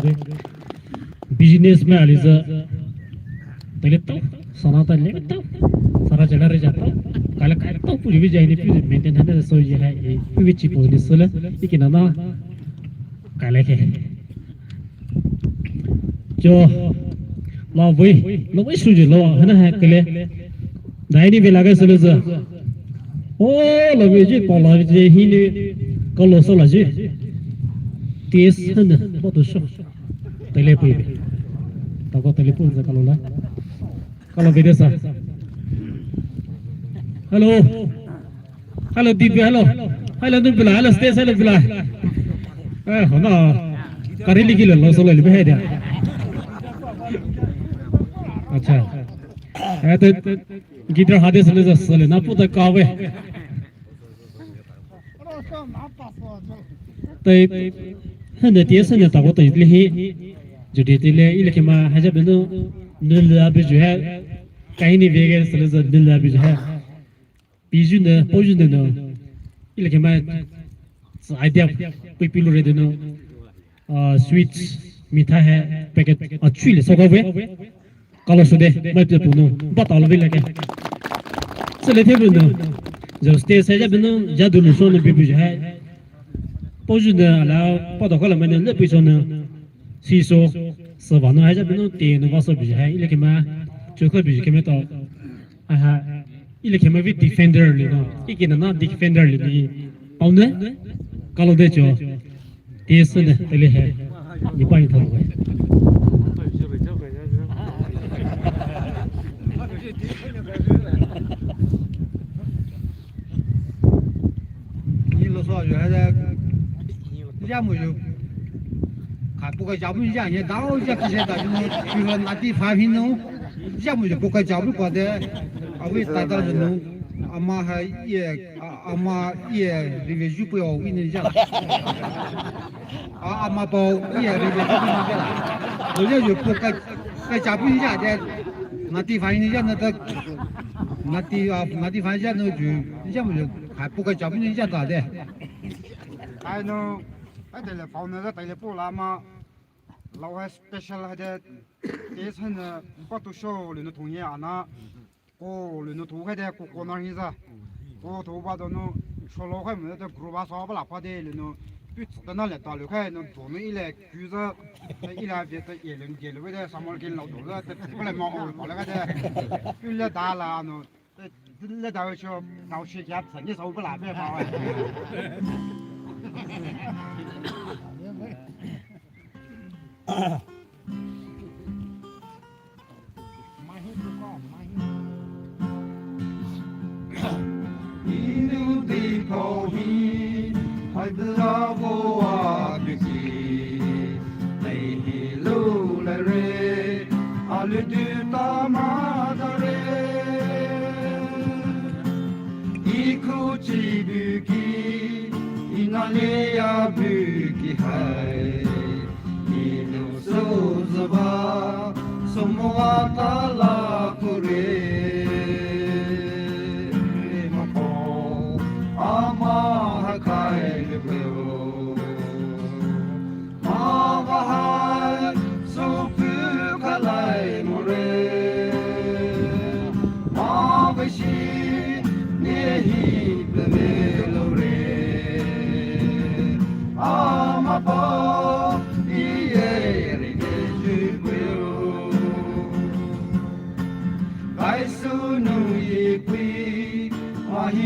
Business ma ali sa. Tale tao, sana tale tao, sana jala re jatao, kala kala tao puri bi jai ni puri maintain hane so ye hai, puri bi chipo ni sele, i kinana, kala ke. Jo, la wei, la wei su je la, hana hai kele. Dai ni bi la ke sele sa. O, la wei je, pa la je, hi ni, kalo so la je. Tes hana, ba to so. Tele pui. Tako tele pui sa kalo la. Hello, Vidya sir. Hello. Hello, Divya, hello. Hello, Nubila, hello, Stace, hello, Bila. Eh, ho na. Kari liki lo, lo solo libe hai dia. Acha. Eh, to guitar hade sele sele na puta kawe. Tai, hande tie sene tako tai lehi. Judi tile, ile kema haja beno, nula biju hai. Kaini vege sele za nula biju hai. Biju ne, poju ne no. Ile kema, sa idea, pui pilu re de no. Ah, sweets, mitha hai, packet, ah, chui le soka we. Kalo so de, mai pia puno, ba talo bi lake. Sele the puno. Jo stage sa ja beno, ja dulu so no bibu ja hai. Poju de ala, pa to kala mane le pi so no. Si so, sa ba no hai ja beno, te no ba so bi ja hai. Ile kema, chu ka bi kema to. Aha. Ile kema bi defender le no. Iki na na defender le ni. Pau ne? Kalo de cho. Ti sene, tele he. Ni pa ni thalu. Ni lo so yo he. Ya mo yo. Ka pu ka jabu ya ye da o ya ki se da ni. Ki lo na ti fa hin no. Ya mo yo pu ka jabu ko de. Awi ta da no. Ama ha ye. A, ama iye rive ju pui o wini ja. A, ama pao iye rive ju pui ja. Lo ya yo po ka, ka ja pui ja de. Nati fa ni ja na ta. Nati, a, nati fa ja no ju. Ja mo yo. Ka po ka ja pui ja ta de. Ai no. Ai de le pao na ta le po la ma. Lo ha special ha de. Te sa na pa tu show le no thong ye ana. Ko le no thu khai de ko ko na hi za. Ko thu ba do no solo khai mo de group ba so ba la pa de le no. Pu tsa na le ta le khai no do no ile ku za. Ile ve ta ye le ye le ve de sa mo ke lo do za ta ko le ma o ko le khai de. Ile da la no. Le da cho na shi ya sa ni so ba la be ba. Inu di pao hi, hai bla vo a biki, tei hi lu le re, a lu du ta ma da re. Iku chi buki, ina le ya buki hai. Inu sozava, somoa tala kure. Mako, ama hakai lukeo. Mavahai, sopu kalai more.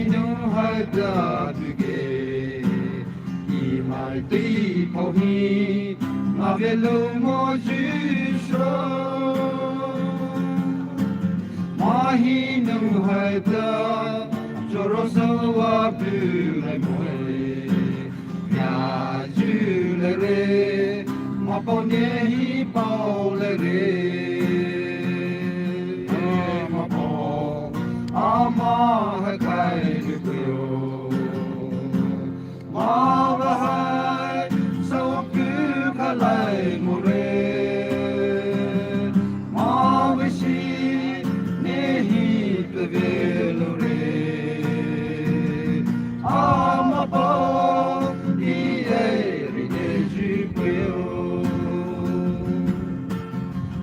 Nung hai da duge, i mai tei pao hi, nga ve lo mo Jisu. Mahi nung hai da, choro so wa bu lai mo e. Ya ju le re, ma pao ne hi pao le re. Ma pao, ama hai kai le peo. Ma va hai, so pu ka lai mo re. Ma va shi, ne hi pe ve lo re. Ama pao, i e ri e ju peo.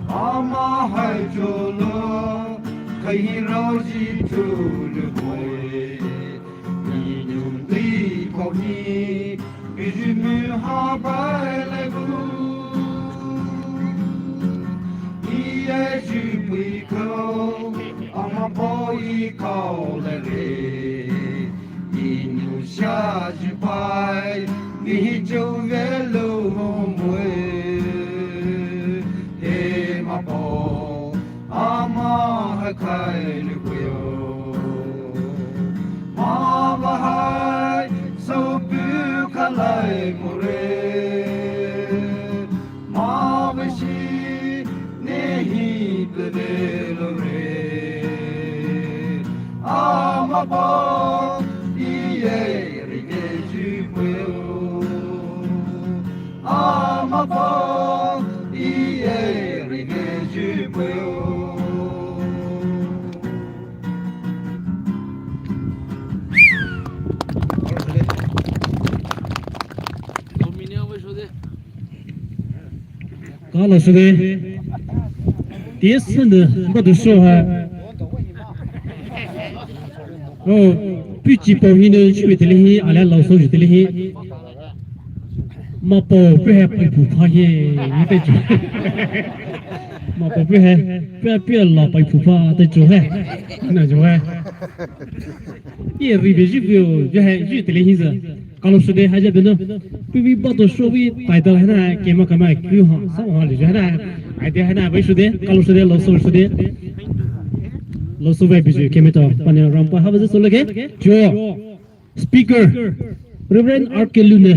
Ama hai jolo, kai hi rao ji tu lu boy. Inung tei pao hi, biju mu ha bai le bu. I e ju pui ko, ama pao i kao le re. Inung sha ju bai, mi hi jo ve lo mo e. He ma pao, ama hai kai le peo. Ma va hai, so pu ka lai mo re. Ma va shi, ne hi pe ve lo re. Ama pao, i e ri e ju peo. Ama pao, i e ri e ju peo. Ka lo sü de. Tiesü de, ba du so ha. Oh, pu chi pao hi ne, chi ve tele hi, ala lo so ju tele hi. Ma pao pu hai pai phu pha hi, ni te chu. Ma pao pu hai, pu, pu la pai phu pha te chu hai. Na chu hai. Ye ri be ju peo, ju hai, ju tele hi za. Ka lo sü de ha ja be no. Pu vi ba to so vi tai ta hai na, ke ma ka ma ku ha, sa ha le ju hai na. Ai de hai na, bai sü de, ka lo sü de, lo so sü de. Lo so vai bi ju, ke me to, pa ne ram pa ha va za so le ke. Jo. Speaker, Reverend R K Lune,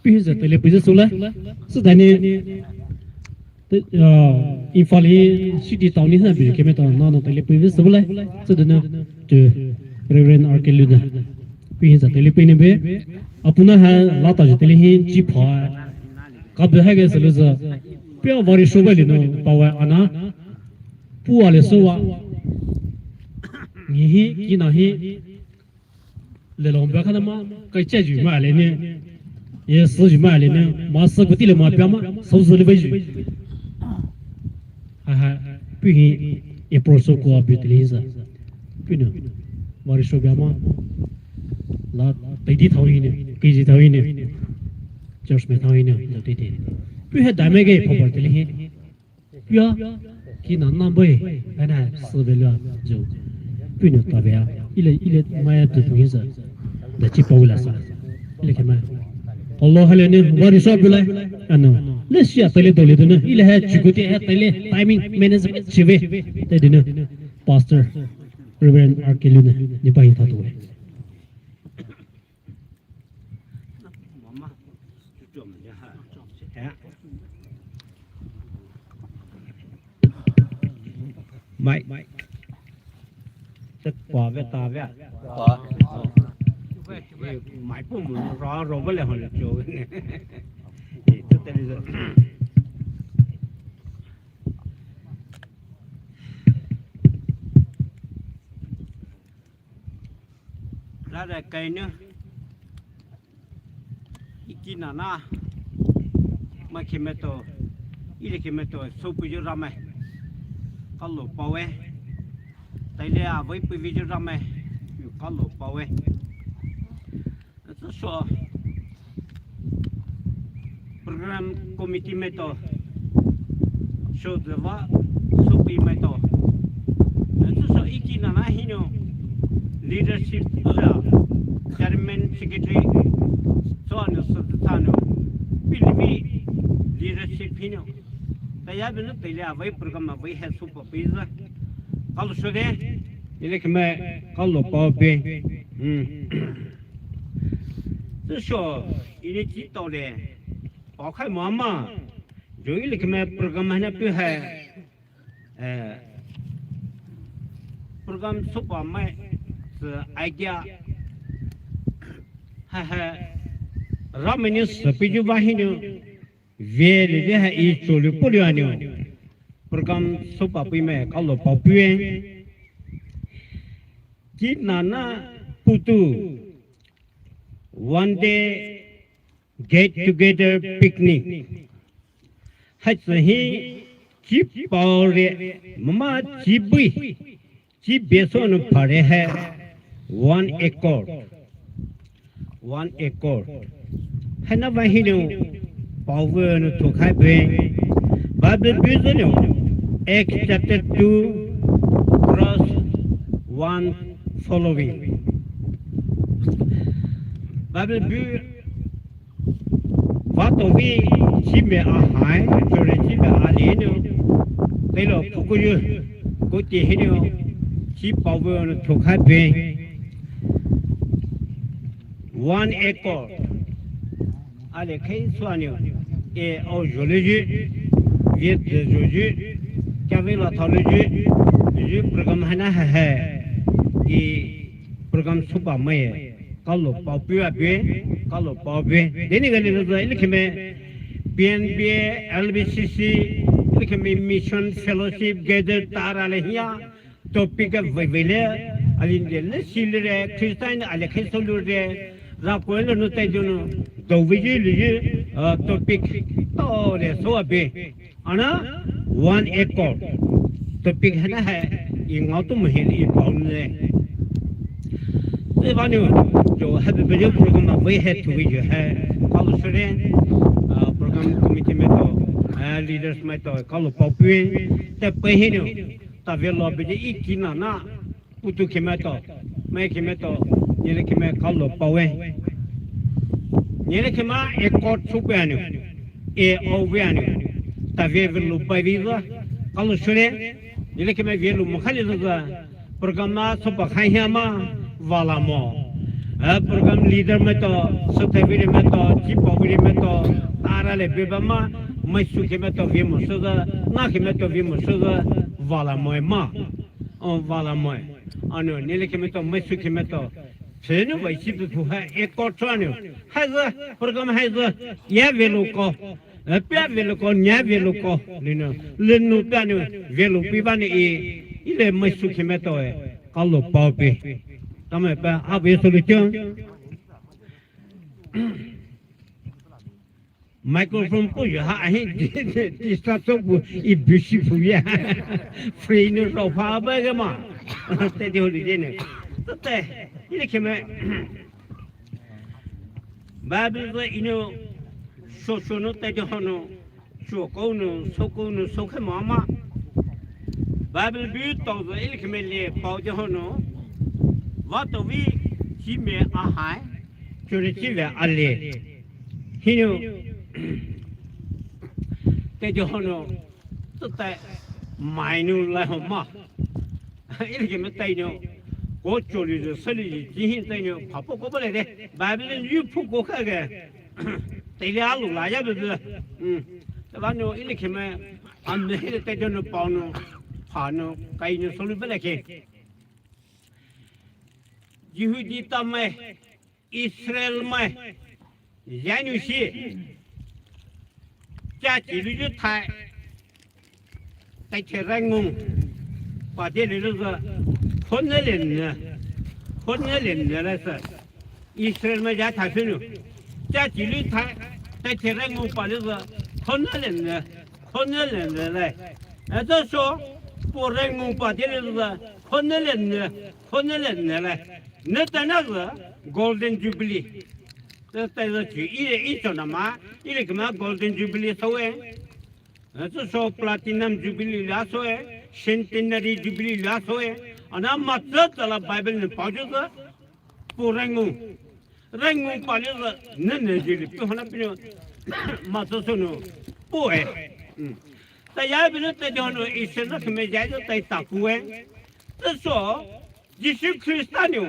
pi hi za tele pi za sule, sa dani, te, ah, Imphal hi city town ni ha bi keme town na na tele pi za sule, sa dani, te, Reverend R K Lune, pi hi za tele pi ni be, apuna ha lata ji tele hi chi pha, ka be ha ge sule za, pia vari shoba le no, pawa ana, pu ale sowa, ni hi, ki na hi, le long bia kha na ma, kai cha ju ma le ni. Ye su ju ma le ni. Ma sa ku ti le ma bia ma, sa zu le bai ju. Ha ha, pi hi, ye pro so ko a bi ti le za. Pi no. Ma ri so bia ma. La, tai di thau hi ni, ki ji thau hi ni. Church me thau hi ni, la ti ti. Pi he da me ge pho ba ti le hi. Pia, ki na na bai, ana, sü ve la, jo. Pi no ta ve a, ile, ile, ma ya tu tu hi za. Da chi pao la sa. Ile ke ma. Allah hale ne, vari sa bi lai. Ano. Le sia tele dole dona. Ile ha chukuti ha tele timing management chive. Te dina. Pastor Reverend R K Lune, ni pa hi ta tu ve. Mai. Mai. Mai pum ra ro ba le hon cho. Rara kainu. Iki nana. Ma kemeto. Ile kemeto. Sopu yo rame. Kalo pawe. Taile a vai pu vi yo rame. Kalo pawe. Tsuso. Program committee meto. Sho deva. Sopu meto. Tsuso iki nana hino. leadership la chairman secretary so anu so tsanu pilivi leadership hinou. Taya binu tele avei program avei hai supa peiza. Kalo shode. Ile keme kalo pao pe. Hmm. Tüsho ile chi tole. Pao khai mama. Jo ile keme program hana pu hai. Eh, program supa mai se idea ha ha ramani se piju vahinu vele de ha i cholu pulu anu program supa pui mai kalo pao pue ki nana putu one day get together picnic. Hai tsü hi chi pao re mama chi bui chi beso nu pare hai one accord. One accord. Hai na va hinu pao ve nu thukhai be. Bible bu zenu Acts chapter two verse one following. Bible bu Vato vi chi me a hai, chore chi me a le nu. Telo pukuyu kuti hinu chi pao ve nu thukhai be. One accord. Ale khai suanu. E o jole ju. Viet de ju ju. Kya ve la thole ju. Ju program hana ha ha. I program supa mai. Kalo pao pua be, kalo pao be. Deni gani lo ile keme P N B, L B C C, ile keme mission fellowship gather tara le hia. Topic a vei vei le, alin de le sile re, Christian ale khe solu re, ra ko le no tai jono, do vei le, uh, topic to le so be. Ana one accord. Topic hana hai i ngau tu muhin i pao ne. Te vanu jo happy birthday program a vei hai tu vei jo hai. Kalo sure, ah, program committee mai to, ah, leaders mai to, kalo pao pue. Te pe hinu, ta ve lo be i kina na. Putu khemeto, mai khemeto, nyele kheme kalo paoe. Nyele khema accord supe anu, e ove anu, ta ve velu pai viva, kalo sure, nyele kheme velu mukhali viva, program na sopa khai hiama, vala mo. Eh, program leader meto, soteviri meto, chipa viri meto, tara le beba ma, mai su khemeto vimo suga, na khemeto vimo suga, vala mo ma. O vala moe. Ano, nyele khemeto, mai su khemeto. Phenu vai si pu hai, accord so ano. Haiza, program haiza. Ya velu ko. Eh, pia velu ko, nya velu ko. Lino, linu pia no, velu pi ba ni i. Ile mai su khemeto e. Kalo pao pe. Tama pa, a ve solution. Microphone pu ya ha ahi distraction pu i bisi pu ya. Free no so pha ba ga ma. Te di holiday ne. Te te ile kheme. Bible ga ino so so no te di hono. So ko no so ko no so khe ma ma. Bible bu to ga ile kheme le pao di hono. Va to vi chi me a hai. Churi chi ve a le. Hino, te jo hono, to tai, mai nu lai ho ma. Ile kheme tai no, ko choli jo sali ji, ji hin tai no, pha po ko bale de, Bible yu phu ko kha ge. Te le alu la ya be be. Hmm. Te ba no, ile kheme, am ne te jo no pao no, pha no, kai no solu bale ke. Jihudi tamai, Israel mai, yanu shi, cha chi lu ju thai, tai che rai ngung, pa de le lu ga, khon ne le ne, khon ne le ne la sa, Israel mai ya thai su nu, cha chi lu thai, tai che rai ngung pa lu ga, khon ne le ne, khon ne le ne la, a to so, po rai ngung pa de le lu ga, khon ne le ne, khon ne le ne la. Ne ta na ga Golden Jubilee. Te ta ga chi i i cho na ma, ile khema Golden Jubilee so e. Ne so Platinum Jubilee la so e, Centenary Jubilee la so e. Ana matsü tsüla Bible nou paoyu tsü, puh raingu. Raingu paolai tsü, nene jili puh hana puhnou, matsü sünou, puh e. Hmm. Taya puhnou teidei nou, Israel nakhemai jai tsü tei takou e. Tüsü, Jisu Khrista nou,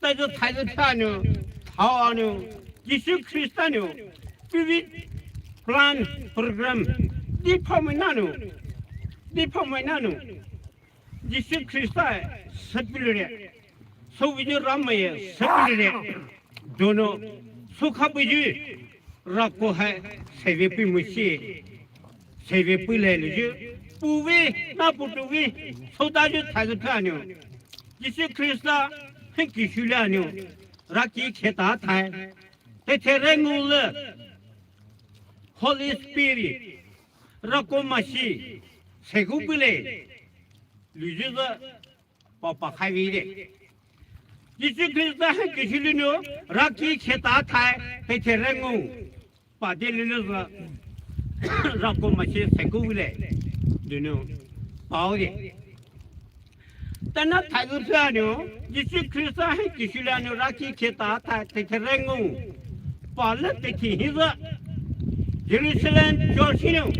teidei thaizü phanou, thao nou, Jisu Khrista nou, puhvei plan program, diphaomai nanou, diphaomai nanou, Jisu Khrista e, süpei lure. Süveiyu Ramai e, süpei lure. Donou, sükha buyu. Rako hai, süvei pei mushi. Süvei pei le luyu. Puhvei, na puh tuhvei. Südayu thaizü phanou. Jisu Khrista, hen kishu le nou. Raki kheta thai. Teithe raingu le. Holy Spirit. Rako mashi. Sükou pei le. Luyu tsü paopa khai vei de. Jisu Khrista hen kishu le nou, raki kheta thai, teithe raingu. Pade lulu tsü, rako mashi sükou vei le. Donou, pao de. Tana thaizü phanou, Jisu Khrista hen kishu le nou, raki kheta thai, teithe raingu. Paolai teithe hi tsü. Jerusalem church hinou.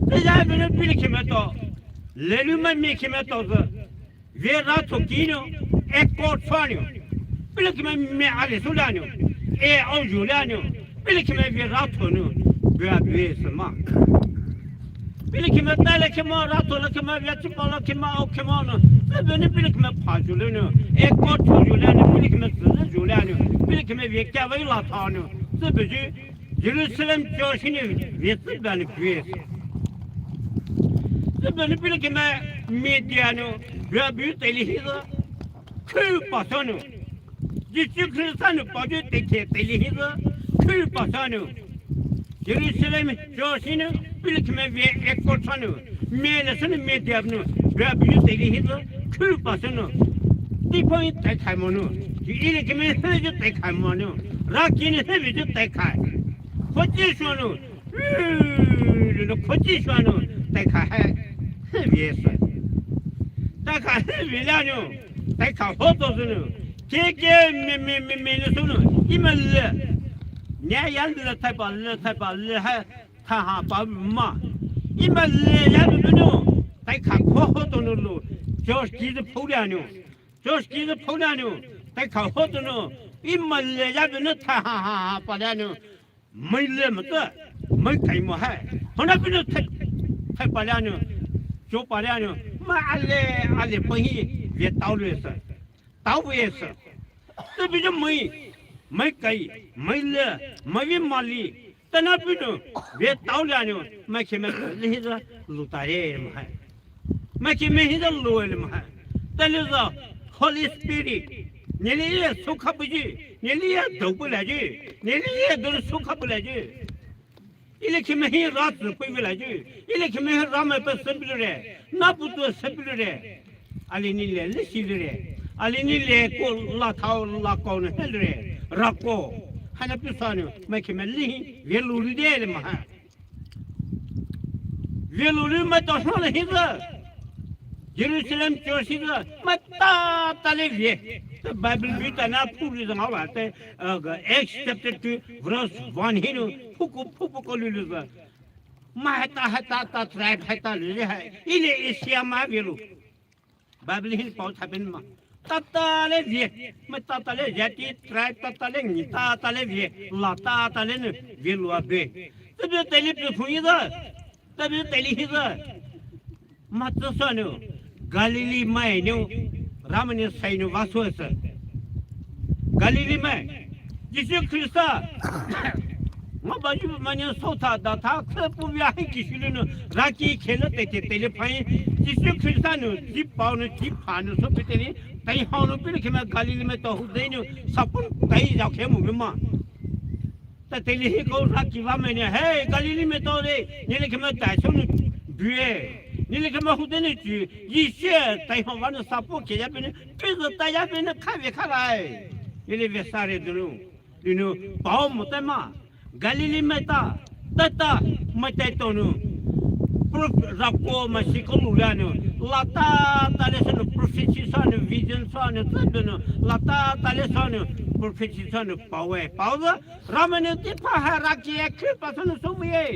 Teya puhnou pilikhemai to. Lelumai mikhemai to tsü. Vei ratho kinou, accord phanou. Pilikhemai mei ali sü le nou, e aoyu le nou, pilikhemai vei ratho nou, bua bue sü ma. Pilikhemai tale khemai, ratho le khemai, vei chipao le khemai, ao khemai nou, sübünou pilikhemai phayu le nou, accord phayu le nou, pilikhemai süyu le nou, pilikhemai vei kavei la thanou, sübüyu, Jerusalem church hinou vei sübünou bue sü. Sübünou pilikhemai media nou, bua bue teile hi tsü, khu pasanou. Jisu Khrista nou paoyu teithe teile hi tsü, khu pasanou. Jerusalem church hinou, pilikhemai vei accord phanou. Mei le sünou media nou, bua bue teile hi tsü, khu pasanou. Diphaoyu taikhai monou. Ji ilikhemai süyu taikhai monou. Raki nou süyu taikhai. Khochi shonou. Ü, lulu khochi shonou, taikhai hai, hüvei sü. Taikhai hüvei le nou, taikhai hoto sünou. Keke me, me, me, me le sünou, imale. Nya ya le thaipa, le thaipa, le hai, thaiha pa ma. Imale ya le nou, taikhai ho hoto nou lo. Church ki tsü phou le nou. Church ki tsü phou le nou, taikhai hoto nou. Imale ya le nou, thaiha ha ha pa le nou. Mei le mo tsü, mei kai mo hai. Hona puhnou thai, thai pa le nou, cho pa le nou, ma ale, ale pahi, vei tao le sü. Tao vei sü. Tübüyu mei, mei kai, mei le, mei vei mali. Tana puhnou, vei tao le nou, mei khemai le hi tsü, lu tare mo hai. Maki me hi da lo le ma. Tale tsü Holy Spirit. Nele ye sükha buyu. Nele ye dou bu la ju. Nele ye dou sükha bu la ju. Ilikhemai hi ra tsü pei bu la ju. Ilikhemai hi Ramai pa süpei lure. Na puh tuh süpei lure. Ali nele le shi lure. Ali nele ko la thao la ko ne he lure. Ra ko. Hana pi sa ne. Maki me li hi. Ve lu lu de le ma ha. Ve lu lu ma to shang le hi tsü. Jerusalem church hi tsü. Ma ta ta le ve. Te Bible bi ta na pu li zang la te, uh, Acts chapter two, verse one hi nu. Pu ko, pu pu ko lu lu tsü. Ma ha ta, ha ta, ta tribe ha ta lu le ha. Ile Asia ma ve lu. Bible hi pao thapen ma. Tata le ve, ma tata le jati, tribe tata le ngi, tata le ve, la tata le ne, ve lua be. Te be tele pe phu yi da, te be tele hi da. Ma tsa sa ne, Galilee mai ne, Ramai ne sai ne va so sa. Galilee mai, Jisu Khrista. Nga ba ju ma ne so tha da tha khe pu via hi ki shu le no ra ki khe le te te te le phai. Jisu Khrista no ji pao no ji pha no so pe te le tai hao no pe le khe ma Galilee mai to hu de no sa pun tai ja khe mu me ma. Ta te le hi ko ra ki va me ne, hey, Galilee mai to le, ne le khe ma tai so no bue. Ne le khe ma hu de no ju, yi she tai hao va no sa pu khe ya pe ne, pe zo ta ya pe ne kha ve kha lai. Ne le ve sa re du no. Linu pao mo tai ma, Galilee mai ta, ta ta, mai tai to nu. Pro-, rako mai si koloulai nou, lata tali sü nou, prophecy sü nou, vision sü nou, tsübüa nou, lata tali sü nou, prophecy sü nou, paowe, paowe, Ramai nou tipa hai raki e khupa sü nou süwe.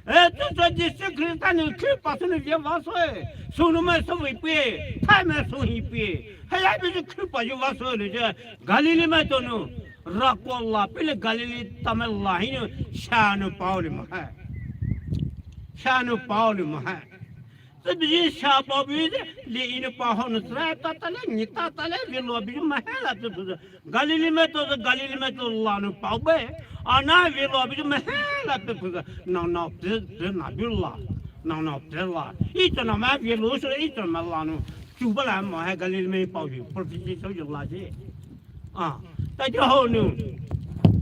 E, tsüsü Jisu Khrista nou khupa sü nou ye vasoe. Sü nou mai süwe pue, thai mai sühi pue. Haiya buyu khupa ye vasoe nou ye, Galilee maitao nou, rako la, pili Galilee Tamai la hinou, sha nou paoli mo hai. Sha nou paoli mo hai. Tsübüyu sha paobuyu de, li hinou paohao nou sra tatale, ni tatale, vilo buyu mahaila tsüpusü. Galilee maitao, Galilee maitao la nou paobe. Ana vilo buyu mahaila tsüpusü. Nang nao te, te na bu la. Nang nao te la. Ito na ma vilo sü, ito na la nou. Chuba la mo hai Galilee mai paoyu, prophecy sü yu la je. A, taji hao nou,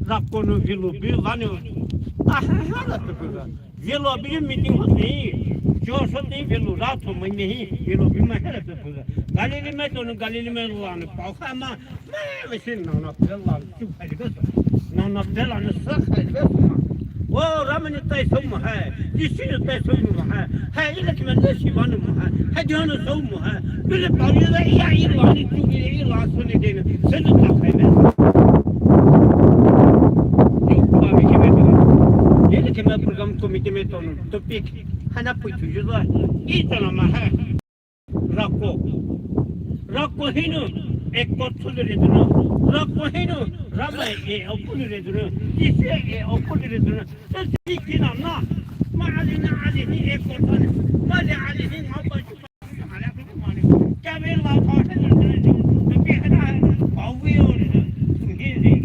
rako nou vilo buyu la nou. A, ha, ha, la tsüpusü. Vilo buyu meeting ho te. Joshua te vilo la to mai ne hi, vilo buyu mahaila tsüpusü. Galilee maitao nou, Galilee mai la nou. Paokhai ma, mai, mai si nang nao te la nou. Chuba le besa. Nang nao te la nou sa khai le besa. O, Ramai nou tai sü mo hai. Jisu nou tai sü mo hai. Hai, ila kima le si va nou mo hai. Hai, John nou sü mo hai. Bile paoli la iya, ila ni tu, ila sü ni de nou. Sü nou ta khai le. Yo, pa mi kime to. Ila kima program committee maitao nou. Topic. Hana pui tu yu la. Ito na ma hai. Rako. Rako hinou, e ko tsüle re dunü. Rako hinou, Ramai e o kulu re dunü. Jisu e o kulu re dunü. Tsüsi kina na. Ma ali na ali ni e ko tsüle. Ma le ali ni ma pa ju pa. Ala ko ma ni. Kya ve la pa sa re dunü. Tsüsi hana. Paowe o re dunü. Tsüsi re.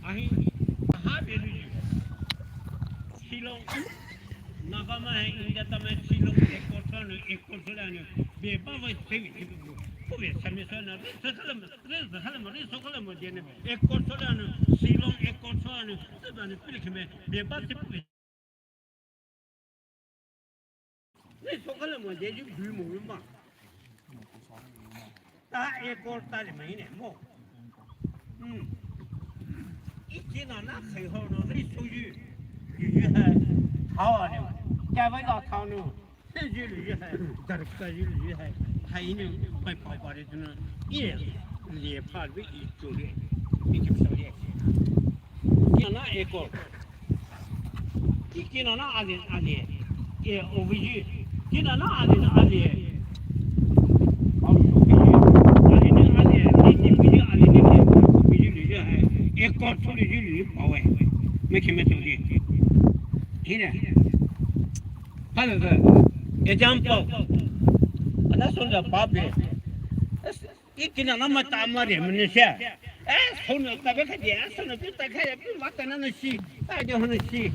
Ahi, ha be lu ji. Shillong, Naga mai, India Tamai Shillong, e ko tsüle nou, e ko tsüle nou, be ba va se mi ti bu. Ko be sa mi sa na, re sa khala ma, re sa khala ma, re sa khala ma de ne. E ko tsüle nou, Shillong, e ko tsüle nou, te ba ne pili kime, be ba ti bu. Ni sokale mo de ju bu mo ma. Ta e ko ta le mai ne mo. Hmm. I kina na khai ho no ni so ju. Ju ju hai. Thao ne. Kya bai la thao no. Sai ju lu ju hai. Dar ka ju lu ju hai. Hai ni bai pa pa de tu na. Ye. Ye pa bi i tu de. Ni ki so de. Kina na e ko. Ki kina na ali, ali. E, o viji. Kina na ali na ali. Au su viji. Ali na ali. Ni ki viji ali ni ki viji viji hai. E ko su viji viji pawe. Me ki me tu di. Hina. Kana sa. Example. Ana sonda babe. I kina na ma ta ma re mene sha. Eh, sono ta be kha de, sono tu ta kha de, pi ma ta na na shi. Ta de ho na shi.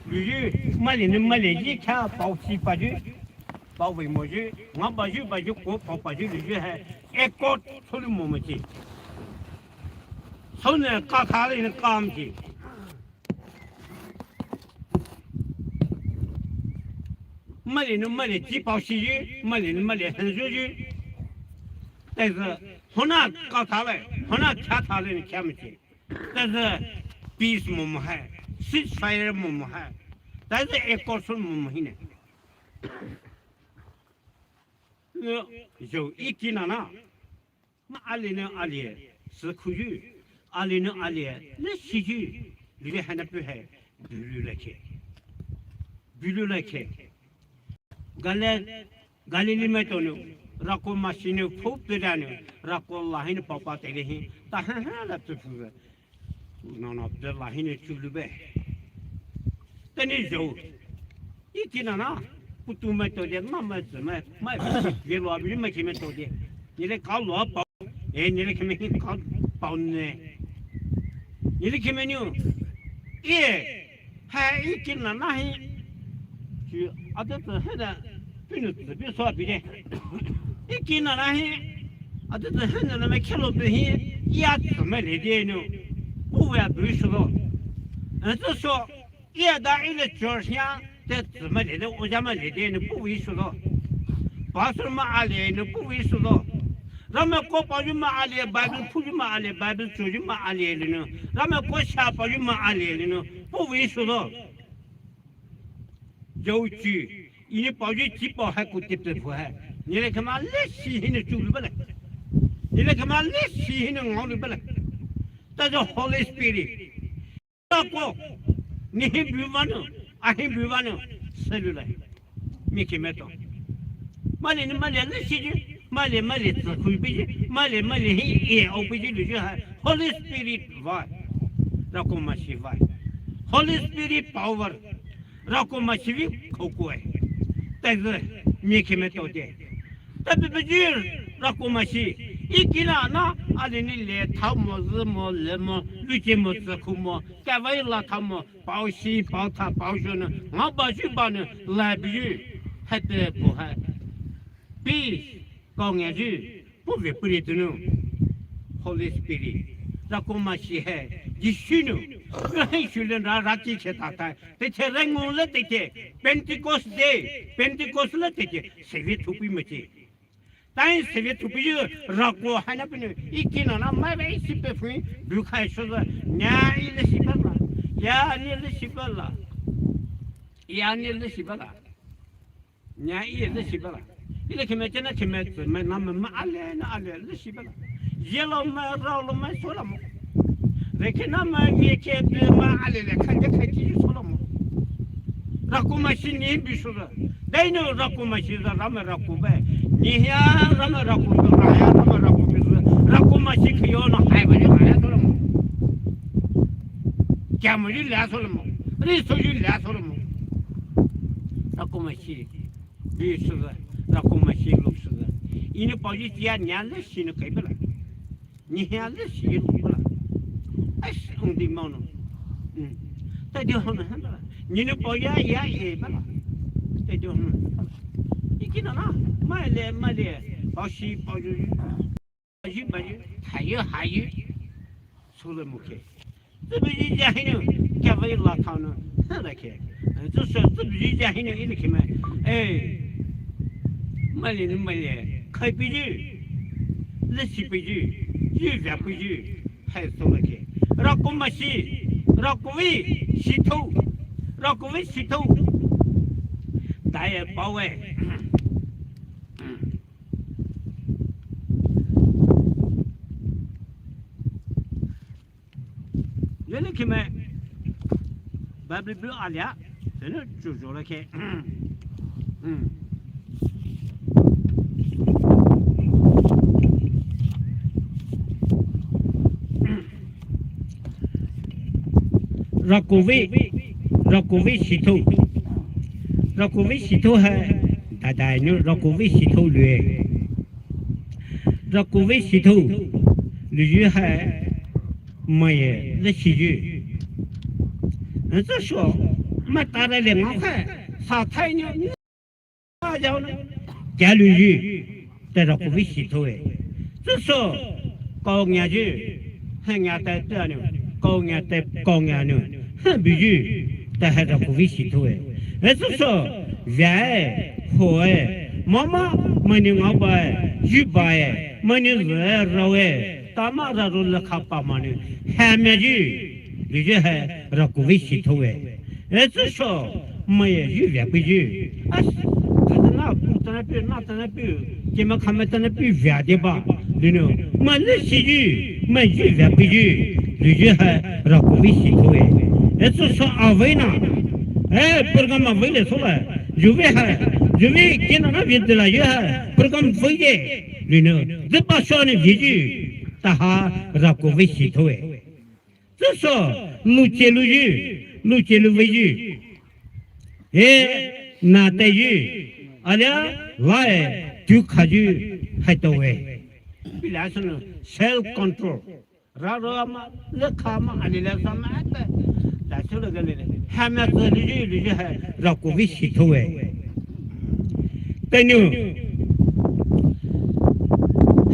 Lu ju, ma le ni ma le ji kha pao shi pa ju. Pao wei mo ju, nga ba ju ba ju ko pao pa ju lu ju hai. E ko so lu mo mo ji. Sono ka kha le ni kam ji. Male nou male ji pao shi ju, male nou male hen ju ju. Taisü, hona ka tha le, hona kya tha le ni kya me ji. Taisü, peace mo mo hai, ceasefire mo mo hai. Taisü accord mo mo hi ne. Yo, i kina na. Ma ali ne ali, sü khu ju, ali ne ali, le shi ju, lile hana pu hai, bulu la khe. Bulu la khe. Gale, Galilee maitao nou, Rako Masi nou pho peda nou, rako la hinou papa tele hi, ta ha ha la tu phu. Nana peda la hinou chu lu be. Tani zhou. Iti nana, putu mai to de, ma mai zi mai, mai ye lo abi mai kime to de. Ni le ka lo pa, e ni le kime hi ka pa ne. Ni le kime niu. E, ha iti nana hi. Chu a de zi ha da, pinu zi bi so abi de. Iti nana hi. A de zi ha na mai kelo bi hi. Ya zi mai le de nu. Pu ya bi so lo. A zi so. Iya da ile church nya te zi ma le de, oja ma le de ne pu wi su lo. Pastor ma ale ne pu wi su lo. Rame ko pa ju ma ale, Bible pu ju ma ale, Bible chu ju ma ale le ne. Rame ko sha pa ju ma ale le ne pu wi su lo. Jou chi, ini pa ju chi pa ha ku te pe pu ha. Ni le kama le si hi ne chu lu ba le. Ni le kama le si hi ne ngau lu ba le. That's the Holy Spirit. Ko, ni hi bu ba nu, a hi bu ba nu, se lu lai. Mi ki me to. Ma le ni ma le ni si ji, ma le ma le zi ku bi ji, ma le ma le hi e o bi ji lu ji ha. Holy Spirit vai. Rako Masi vai. Holy Spirit power. Rako Masi vi ko ko e. Tai zi, mi ki me to de. Ta bi bi ji, Rako Masi. I ki na na, a le ni le ta mo, zi mo, le mo, lu ji mo, zi ku mo. Kavai la ta mo, pao shi, pao ta, pao sho ne, nga ba ju ba ne, la bi ju, ha te bu ha. Peace, kong ya ju, pu ve pu ri tu nu. Holy Spirit, Rako Masi he, Jisu nu, ra he shu le ra ra chi che ta ta, te che re ngu le te che, Pentecost Day, Pentecost le te che, se ve tu pi me che. Tai se ve tu pi ju rako ha na pi nu, i ki na na ma ve si pe fu, bu khai sho za, nya i le si ba la, ya ni le si ba la, ya ni le si ba la, nya i le si ba la, i le ki me che na ki me zi me na me ma a le na a le le si ba la, ye lo me ra lo me so la mo. Rekena ma ye ke be ma alele kha de kha ji so lo mo. Rako Masi ni bi so da. Dai no Rako Masi da rame rako be. Ni ya rame rako be, ra ya rame rako be so. Rako Masi ke yo no hai ba ya so lo mo. Kya mo ji la so lo mo. Ri so ji la so lo mo. Rako Masi bi so da. Rako Masi lo so da. Ini pa ji ya nya le si no kai ba la. Ni hia le si ye lu la. Ai, ong di mau no. Mm. Tai di hon ha la. Ni ne po ya ya e ba la. Tai di hon. I ki na na. Mai le, mai le. Pao shi, pao yu. Pao yu, pao yu. Hai yu, hai yu. Su le mu ke. Zi bi ji ja hi nu. Kya vai la ta nu. Ha la ke. Zi su zi bi ji ja hi nu i le ke mai. Eh. Mai le nu mai le. Kai bi ji. Le si bi ji. Yi ja bi ji. Hai so le ke. Rako Masi. Rako vi. Si to. Rako vi si to. Dai e pao e. Yele kime Bible bu alia, sene chujo le ke. Hmm. Rakovi, Rakovi sitho. Rakovi sitho hai, dadai nu Rakovi sitho lue. Rakovi sitho, luyu hai, maye, le siyu. Nzo sho, matare le ngao hai, sa thai nu. Kya luyu, te Rakovi sitho e. Tsuso, kau nya ju, he nya te te anu, kau nya te kau nya anu, he buyu, te he Rakovi sitho e. E tsuso, vya e, ho e, mama, mani ngao ba e, ju ba e, mani zu e, rao e, tama ra ro le kha pa manu, he mya ju, luyu he Rakovi sitho e. E tsuso, maye ju vya pi ju. As, kadana pu tana pi, na tana pi, kema khame tana pi vya de ba. Linu, ma le si ju, ma ju vya pi ju. Luyu hai Rakovi sitho e. E tsuso avei na. E, Pergam avei le so la. Ju ve hai. Zhuvea kinana vei dela yu ha program vei de. Lünou, züpa shone vei yu. Taha rako vei shithoe. Züsho, luche lu yu, luche lu vei yu. E, na te yu. Alia, lae, tu kha yu, haitoe. Bila sono, self control. Raro ama, le kha ama, ani le sa ama, ate. Da solo gele le. Hama zo lu yu, lu yu ha, rako vei shithoe. Tenu.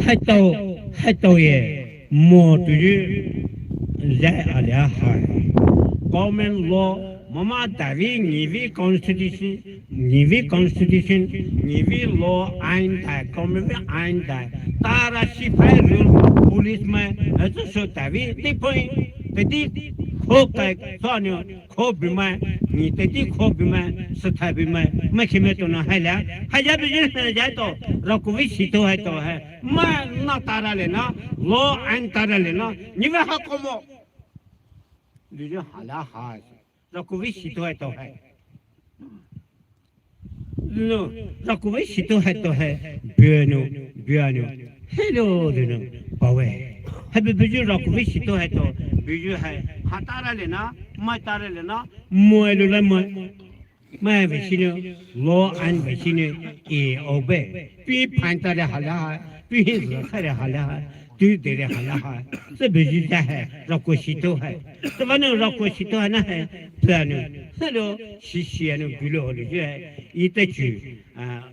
Haito, haitoe, mo tuyu, zai alia hai. Common law, mama davi, ngivi constitution, ngivi constitution, ngivi law, ain dai, common ain dai. Tara sipai rule, police mai, ato so davi, di point, di, di, ho kai, so anyo, Kho bimai, ni teti kho bimai, sethai bimai, mai khime to na hai la, hai ya bi jin hai ya to, rako vei shitho hai to hai, ma na tara le na, law and tara le na, ni ve ha komo. Lüjin hala hai, rako vei shitho hai to hai. No, rako vei shitho hai to hai, bianu, bianu, hello, lüno, pawe. Hai bi biju rako vei shitho hai to, biju hai, ha tara le na, mai tara le na, moi lu la moi. Mai vei shinu, law and vei shinu, e obe. Pi phan tara hala hai, pi hin zha tara hala hai. Tu dere hala hai. Sü biju ja hai, rako shitho hai. Sü vanu rako shitho hai na hai. Sü anu, sü lo, shi shi anu, bilo holi je hai. Ite chu, ah,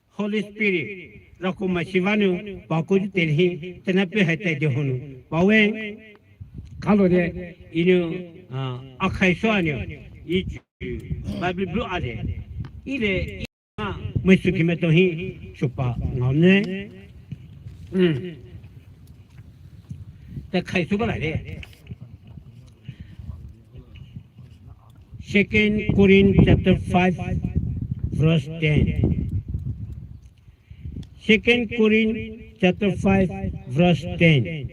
Holy Spirit, rako ma shi vanu, bako ju tel hi, tena pe hai te de honu. Bawe, kalo de, inu, ah, akhai so anu, i chu, Bible blue ale. Ile, Maisu kimeto hi chupa ngaone. Hmm. Ta khaisu bala de. Second Corinth chapter five, verse ten. Second Corinth chapter five, verse ten.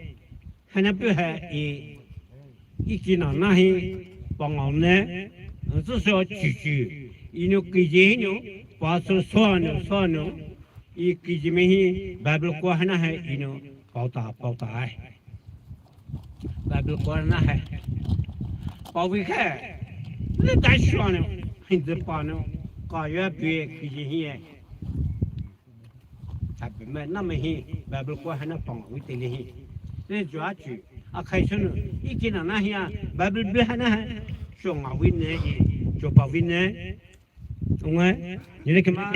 Hana pe ha i, i kina na hi pa ngaone, nsu so chuchu, inu kiji hinu, pa so so anu, so anu, i kiji me hi, Bible ko hana hai inu, pauta, pauta hai. Bible ko hana hai. Pawi khe, le dai so anu, hindi pa anu, ka ya pe kiji hi hai. Tapi me na me hi Bible ko hana pang wi te le hi. Te jua chu a khai sunu i kina na hi a Bible bi hana ha. So nga wi ne i so pa wi ne. Ungwe ni le kema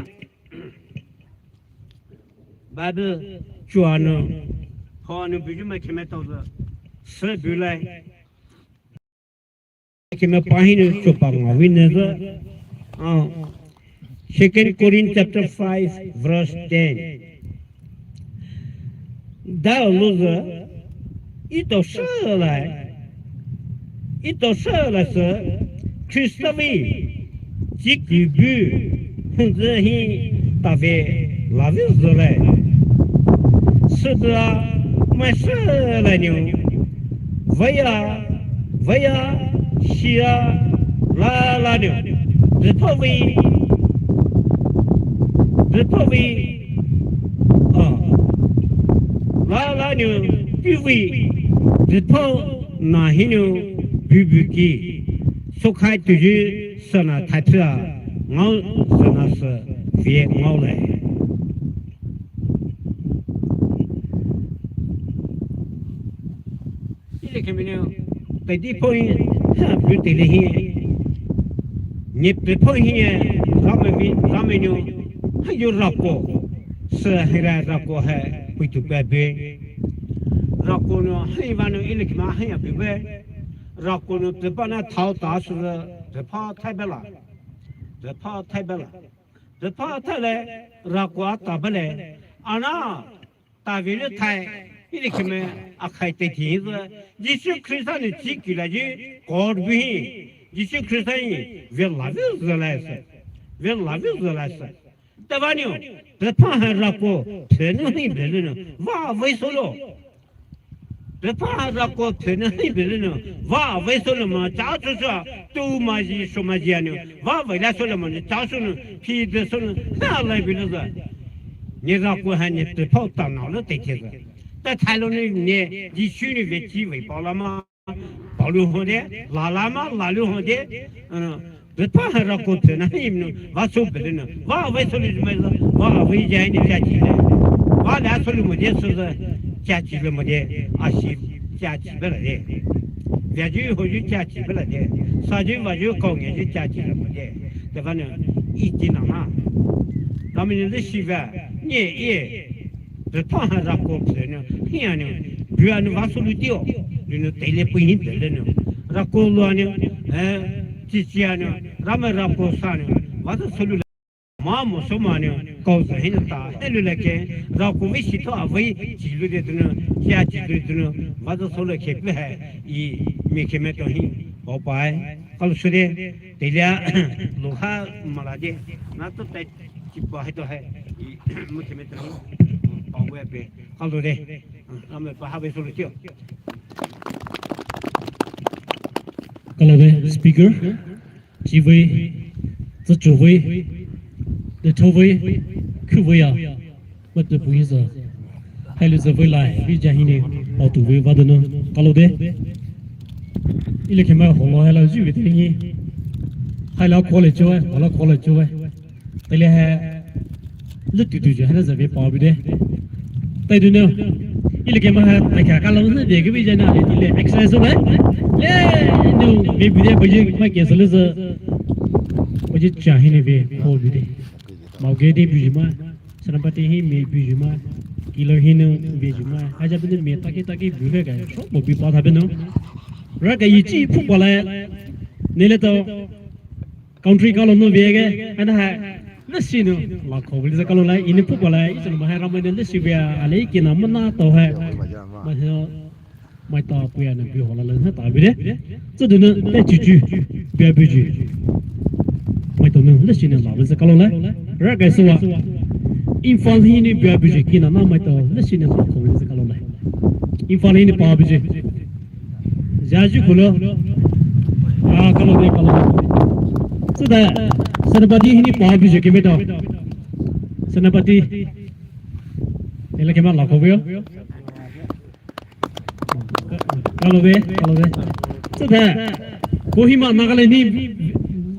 Bible chua no. Ho no bi ju me keme to zo. Se bi lai. Keme pa hinu chupa nga wi ne zo. Ah, Second Corinth chapter five, verse ten. Da lo zo, ito shalai, ito shalai se, Christa vi, ji kubu, Hünzü hi tave lavi zülai. Südra mai sülai niu. Vaya, vaya, shia, la la niu. Züthovi, züthovi. Ah. La la niu, pivi. Zütho na hinu, bibi ki. Sokhai tuju. Sana thathua ngao sana sa vie ngao le. Ile kemenu tadi point ha bu tele hi. Ni pe point hi ramenu ramenu ha yu rako sa hira rako ha puitu pa be. Rako no ha ivanu ile kema ha ya be. Rako no pe pa na thao ta su pe pa thai bela. Züpha thai bela. Züpha thai le, rakwa ta bele. Ana, ta vile thai, ili kime akhai te thi zü. Jisu Krista ni chi kila ji, God bi hi. Jisu Krista ni, we love you zü lai se. We love you zü lai se. Te va niu, züpha ha rako, te nu hi bele nu. Va, ve so lo. Tepha rako thena hi bele no. Va ve solo ma cha chu sa. Tu ma ji so ma ji anu. Va ve la solo ma cha so no. Phi de so no. Ha la bele za. Ni rako ha ni tepha ta na lo te che za. Ta tha lo ni ni ji shu ni ve chi ve pa la ma. Pa lu ho de. La la ma la lu ho de. Ano. Tepha rako thena hi no, va so bele no, va ve so lu ma za, va ve ja ni cha chi le. Va la so lu mo de so za, cha chi le mo de, a shi, cha chi bele de. Via ju ho ju cha chi bele de. Sa ju va ju kong ye ju cha chi le mo de. Te va no, i ti na ma. Ra mi ne shi va, ni ye. Tepha rako thena, hi anu, bu anu va so lu ti o. Lu no te le pu hin bele no. Rako lu anu, eh, chi chi anu, ra ma rako sa anu, va za so lu la. Ma mo so ma anu, kau za hin ta, he lu la ke, rako ve shi to a ve, chi lu de tu no, chi a chi lu tu no, va za so lu ke pu hai, i, mi ke me to hin, o pai, kau su de, te lia, lu ha, ma la de, na to te, chi pa hai to hai, i, mu ke me to hin, pa ve pe, kau lu de, ra ma pa ha ve so lu ti o. Kalo de speaker, chi vei, za chu vei, de chu vei, khu vei ya, ma de pu yi za. Hai lu za vei lai, vei ja hi ne, au tu vei va de no, kalo de. Ile ke ma ho lo hai la ju vei de ni. Hai la college jo, hai la college jo. Tele hai, le tu tu je, hai na za ve pa bu de. Tai du no. Ile ke ma hai, tai ka ka lo ne de ke bi je na, ile exercise so le. Le, no, ve bu de, bu je, ma ke so le za. Bu je cha hi ne ve, pa bu de. Ma ke de bu je ma. Senapati hi me bu je ma. Kilo hi no ve je ma. Hai ja bu de me ta ke ta ke bu ke ka. So, bu bi pa ta bu no. Ra ka yi chi pu pa le. Ne le to. Country kalo no ve ke, ana ha, na shi no, la ko vili za kalo lai, ini pu ko lai, i chano ma hai ra ma ne na shi ve a, ale i kina ma na to hai. Ma ha, mai ta pu ya ne bi ho la la na ta bi de. Za du no, te chu chu, bi a bi ju. Mai to no, na shi ne la vili za kalo lai. Ra ga so wa. Imphal hi ni bi a bi ju kina na mai to, na shi ne la ko vili za kalo lai. Imphal hi ni pa bi ju. Jaju kulo. Ah, kalo de, kalo de. Sudah, Senapati hi ni pa bi je keme to. Senapati. Ele kema la ko bio. Kalo de, kalo de. Sudah, Kohima Nagaland ni,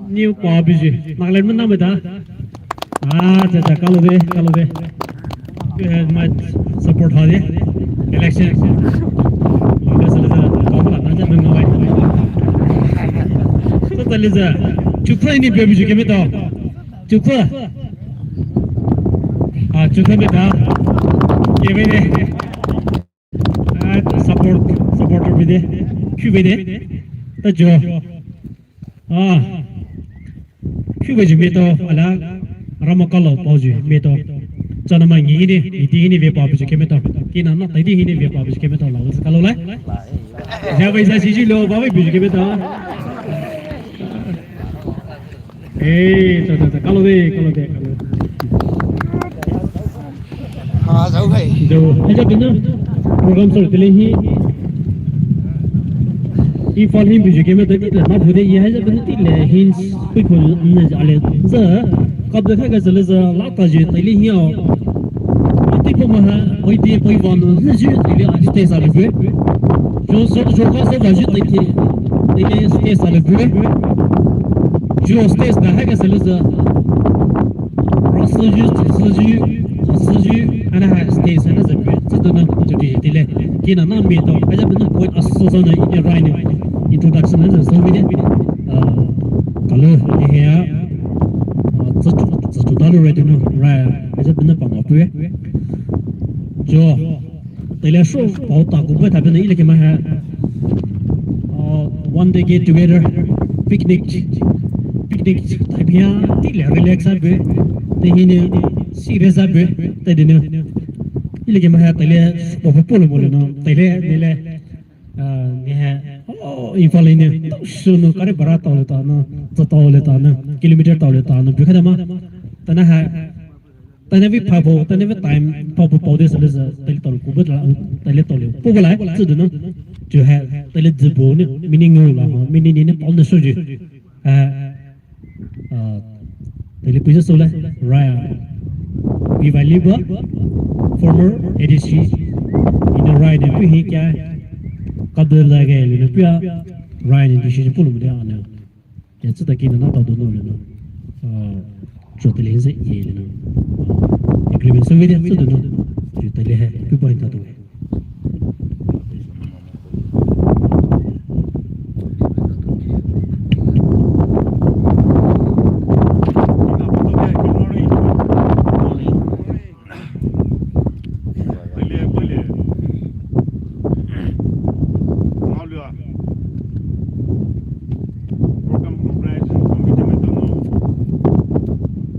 ni pa bi je. Nagaland mana beta. Ah, cha, cha, kalo de, kalo de. You have my support, ha de. Election. Kasa le sa, kau la na cha nang ngai. Sa ta le sa. Chukha ini baby ju keme to. Chukha. Ah, chukha me ta. Keme de. Ah, support, supporter bi de. Kyu bi de. Ta jo. Ah. Kyu bi ju me to, ala. Rama kalo pao ju me to. Chana ma ngi ni, ngi ti ni ve pa bi ju keme to. Kina na tai di ni ve pa bi ju keme to la. Kalo lai. Ja bai sa si ju lo, ba bai bi ju keme to. Eh, ta, ta, ta, kalo de, kalo de, kalo de. Ha, zao bhai. Zao, haja bina program sor tele hi. Imphal hi biju keme ta tile, ma bude ye haja bina tile, hin, pui pui ne ale. Za, kap de kha ga zale za, la ta je tele hi ao. Ti po ma ha, poi ti, poi van, ne ju tele a stage a le bue. Jo so, jo ka so ba ju tele, tele stage a le bue. Ju stage na ha ga zale za. Rasa ju, rasa ju, rasa ju, ana ha stage ana za bue. Za to na ju di tele. Kina na me to, aja bina point aso za na ini rai ni. Introduction na za so bide. Ah, kalo, ni he ya. Ah, za to, za to dalu rai to no, rai. Aja bina pa ma pue. Jo. Tele so, pao ta ku bue ta bina ile ke ma ha. Ah, one day get together, picnic, picnic type ya, tile relax a bue, te hine serious a bue, te dine. Ile ke ma ha tele, pao pao polo molo no, tele, nile, ah, ne ha, oh, Imphal ine, to so no, kare bara tao le ta no, to tao le ta no, kilometer tao le ta no, bue kha da ma, ta na ha. Tanavi phabo, tanavi time phabo pao de sale sa, tali tao kubo la, tali tao le. Pobo lai, tsu du no. Ju hai, tali zibo ne, mini ngu la, mini ni ne pao ne so ju. Ah, ah, tali puja so la, Raya. P Y Liba, former A D C. Ina Raya ne pu hi kya, kabel la ga le ne pu ya, Raya ne decision pu lo de ana. Ya, tsü taki na na tao dono le no. Ah, cho tele se ye le no. Agreement so vide tsü dono. Cho tele he, pu point ta to. Program organization committee mai tano.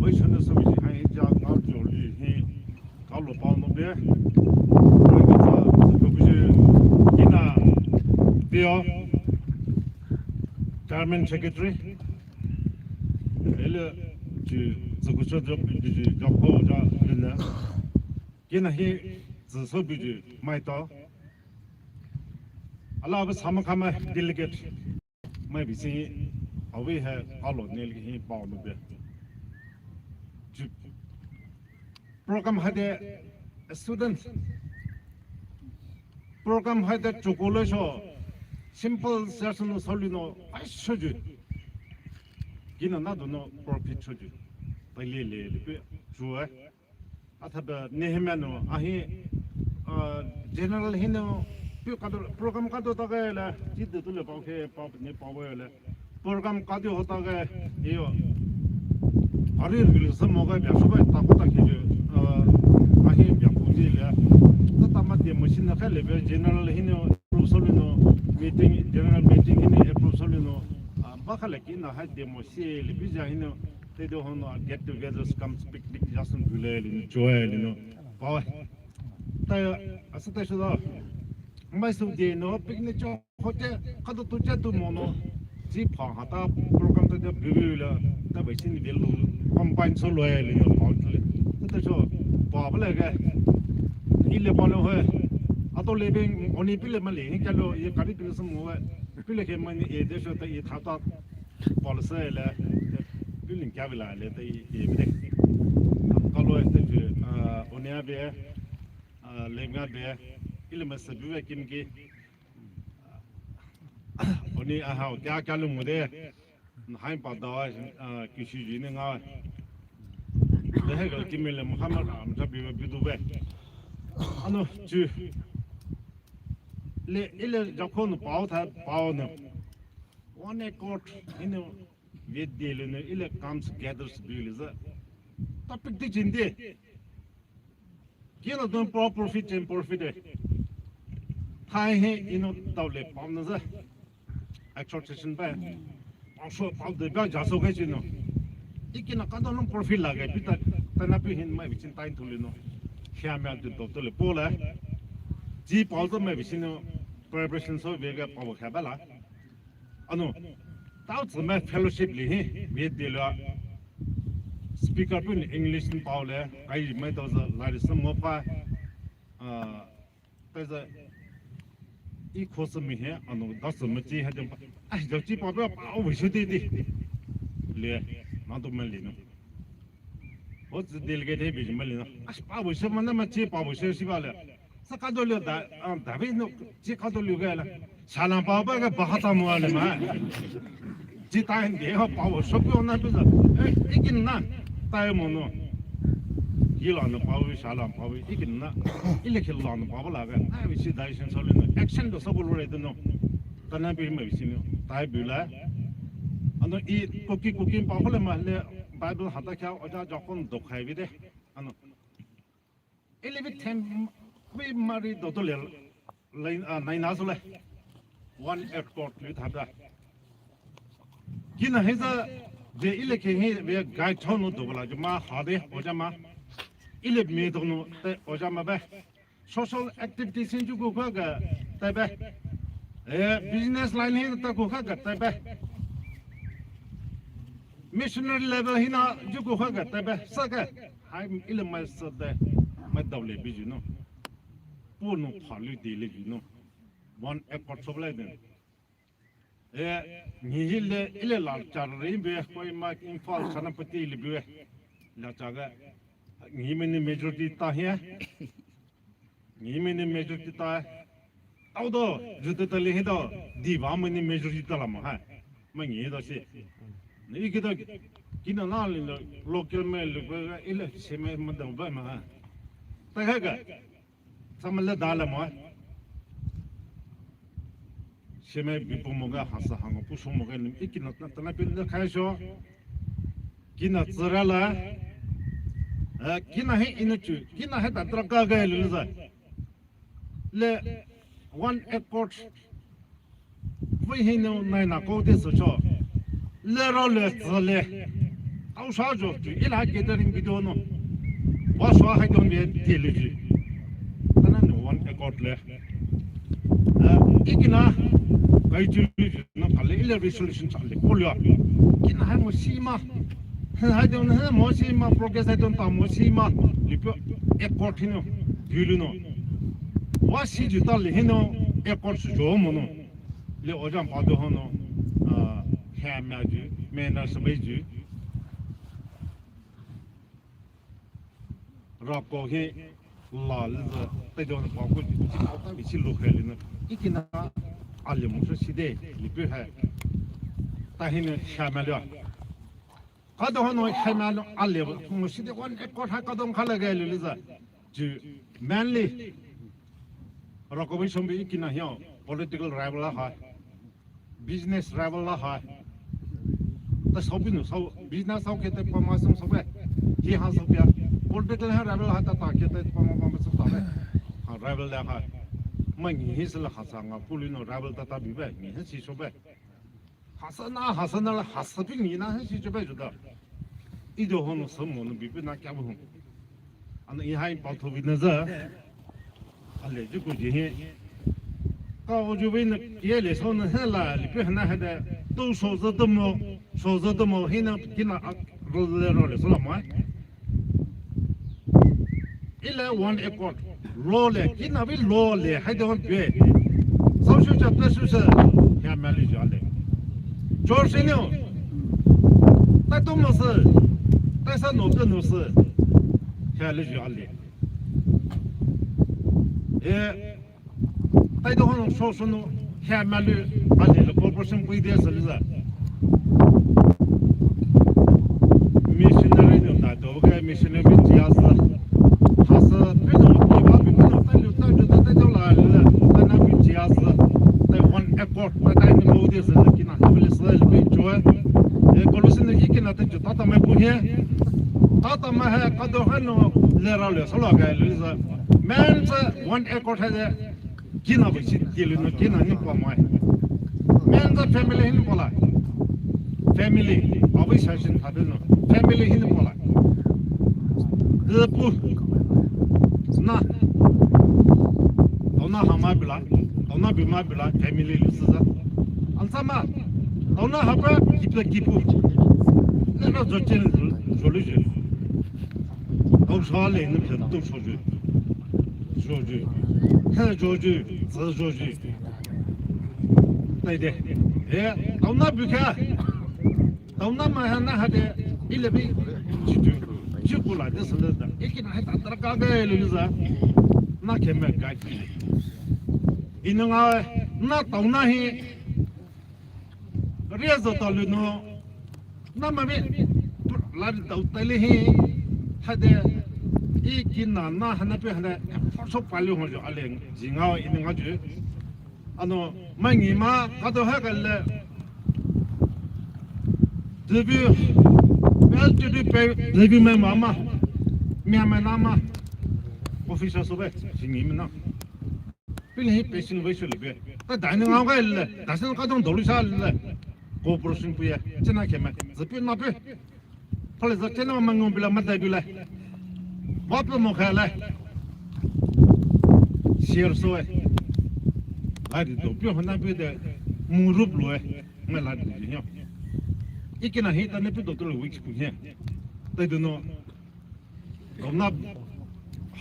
Oi, sana sabi si ai ja ngao jo li hi. Kalo pao no be. Oi, ka sa, sa ko bi ina. Teo. Chairman secretary. Ele ji zakucho job ji job ko ja lena. Kina hi zi so bi ji mai to. Ala ba sama kama delegate. Mai bi si awi ha alo ne li hi pao no be. Ji program ha de student. Program ha de chukule so simple session so li no ai so ji. Kina na do no profit so ji. Pai le le le pe ju ai. Athaba Nehemiah no ahi, ah, general hino pi kado program kado ta ga la, ji de tu le pao khe pao ne pao le. Program kado hota ga yo. Ari bil sa mo ga bia so ba ta ko ta khe, ah, ahi bia ko ji le. Ta ta ma de machine na kha le be general hino approve so le no meeting, general meeting hino approve so le no, ah, ba kha le kina ha de mo si le bi ja hino. Te do hono get together comes picnic jasun gule lino joy lino. Pawe. Tayo, asa tayo da. Mai su de no picnic cho hote kado tu ja tu mono. Ji pha hata program ta de bibi la ta bai sin velu combine so loe lino pawe le. Ta cho pa bale ga. Ile pa lo he. Ato le beng oni pile male ni kalo ye kari pile so mo we. Pile ke mani e de so ta ye thata. Policy le, building kya bila le te ye bide. Kalo este ju, ah, onia be, ah, lenga be, ile ma sabu be kim ki. Oni aha, kya kya lu mude. Hain pa da, ah, kisi ji ne nga. De he gal kim le Muhammad am sabi be du be. Ano ju. Le, ile jakon pao tha, pao no. One accord, you know, with the, you know, ile comes gathers bill is a topic di jinde. Kina don pro profit and profit eh. Thai he, you know, tau le pam na za. Exhortation ba. Pam so pam de ba ja so ga jino. Ikina ka don profit la ga pita tana pi hin mai bichin tain thuli no. Khia mya de do to le po la. Ji pao to mai bichin no. Preparation so be ga pao kha ba la. Ano, tao tsü mai fellowship li hi, mi de la speaker pun English ni pao le, kai mai tao za lai sa mo pa, ah, tai za i ko sa mi he, ano, da sa ma ji ha de pa, ai, da ji pa pa pa o shi de de. Le, na to ma le no. O zi delegate he bi ma le no. Ai, pa o shi ma na ma ji pa o shi si ba le. Sa ka do le da, ah, da bi no, ji ka do le ga la. Sa la pa ba ga ba ha ta mo le ma. Ji ta hen de ha pa wo so ko na bi za. Eh, ikin na. Ta mo no. Yi la no pa wo, sa la pa wo, ikin na. Ile ke la no pa wo la ga. Ai, wi si da shin so le no. Action do so ko lo re de no. Ta na bi ma bi si no. Ta bi la. Ano i koki koki pa ko le ma le Bible ha ta kya o ja ja kon do khai bi de. Ano. Ile bi them, bi mari do to le, line, ah, nine as le. One accord li tha da. Kina he za, de ile ke he, be guide thon no do la, ma ha de, o ja ma. Ile me do no, te, o ja ma be. Social activities in ju ko ka ga, te be. Eh, business line he ta ko ka ga, te be. Missionary level hina ju ko ka ga, te be. Sa ga. Hai ile mai sa de, mai dao le bi ju no. Pu no pha lu de le ju no. One accord so le de. E, ngi hi le, ile la cha re be, Kohima, Imphal, Senapati le be. La cha ga. Ngi mini majority ta hi. Ngi mini majority ta. Tao do, ju te ta le hi do. Di ba mini majority ta la ma ha. Ma ngi do si. Ni ki do, kina na le lo, local me le be, ile se me ma do ba ma ha. Ta ha ga. Sa ma le da la ma. Seme bipu mo ga hasa hanga puso mo ga nim ikina tana tana pin da khai sho. Kina tsara la. Eh, kina he inu chu. Kina he ta tra ka ga lu za. Le one accord. Vei he no nai na ko de so cho. Le ro le tsale. Au sha jo chu ila gathering video no. Wa sha hai don be de lu ji. Tana no one accord le. Ah, ikina, kai chulu na phale ile resolution chale kolya. Kina hai mo sima. Hai don hai mo sima, progress hai don ta mo sima. Lipo accord hino, yulu no. Wa si ju ta le hino, accord su jo mo no. Le ojan pa do hono, ah, ha ma ju, me na sabai ju. Rako hi la le za, tai do na pa ko ji, ta mi si lo khai le na. Ikina, ale mo so si de, lipo hai. Ta hi ne, sha ma le. Ka do hono, sha ma le, ale mo si de, one accord ha ka do kha le ga le le za. Ju, manly. Rako bi shombi ikina hiao, political rival la ha. Business rival la ha. Ta sau bi no sau, business sau ke te pa ma sau sau be. Hi ha sau be. Political ha rival ha ta ta ke te pa ma pa ma sau ta be. Ha rival la ha. Ma ngi hi sala ha sa nga puli no rival ta ta bi be. Ngi hi si sau be. Hasana, hasana la, hasa bi ngi na hi si sau be ju da. I do hono sa mo no bi bi na kya bo. Ana i hai pa tho bi na za. Ale ju ko ji he. Ka o ju vei na ye le so na he la le pe na he da. Tu so za tu mo, so za tu mo he na kina a ro le ro le so la ma. Ile one accord. Lo le, kina vei lo le, hai da hon pe. Sau shu cha pe shu sa. Ya ma le ja le. George Senior. Tai tu mo sa. Tai sa no tu no sa. Ya le ja le. E, tai do hono so so no, ha ma lu, ba le lo cooperation pui de sa le za. Missionary no ta do ga missionary bi jia sa. Ha sa, pe no, ki ba bi no, tai lu, tai lu, tai do la le, tai na bi jia sa. Tai one accord, tai tai no de sa, ki na, ha le sa, le bi jo. E, ko lu sa ne, ki na, tai jo, ta ta mai bu he. Ta ta mai he, ka do ha no, le ra le, sa la ga le za. Man sa, one accord hai de. Kina vei si tilu no kina ni pa mai. Men the family hin pa la. Family. Avi session thadu no. Family hin pa la. Lepu. Na. Tona hama bila. Tona bima bila. Family lu sa. Ansama. Tona hapa kipa kipu. Nana jochen joluje. Tau sa le ni phe tau so ju. Joju. He joju. Za joju. Tai de. E, tau na bu ka. Tau na ma ha na ha de. Ile bi. Ji ju. Ji ku la de sa le da. Iki na ha ta tra ka ga le za. Na ke me ga ki. Ina nga na tau na hi. Ria zo ta lu no. Na ma mi. La ri tau tai le hi. Ha de. I ki na na ha na pe ha de. Pho so pa lu ho jo a le. Ji nga i ni nga ju. Ano, ma ngi ma, ka do ha ka le. Debi. Well to do pe. Debi ma ma ma. Mi ma na ma. Officer so be. Ji ngi mi na. Pili hi patient vei shu le be. Ta dai ni ngau ga le. Da sen ka dong dolu sha le. Cooperation pu ye. Chena ke ma. Zi pi na pi. Pale za chena ma ngom bila ma dai bila. Wa pe mo kha le. Share so e. Ai di do pi ho na pi de. Mu rup lo e. Ma la di ji hyo. Iki na hi ta ne pi do to lo week pu he. Tai do no. Taona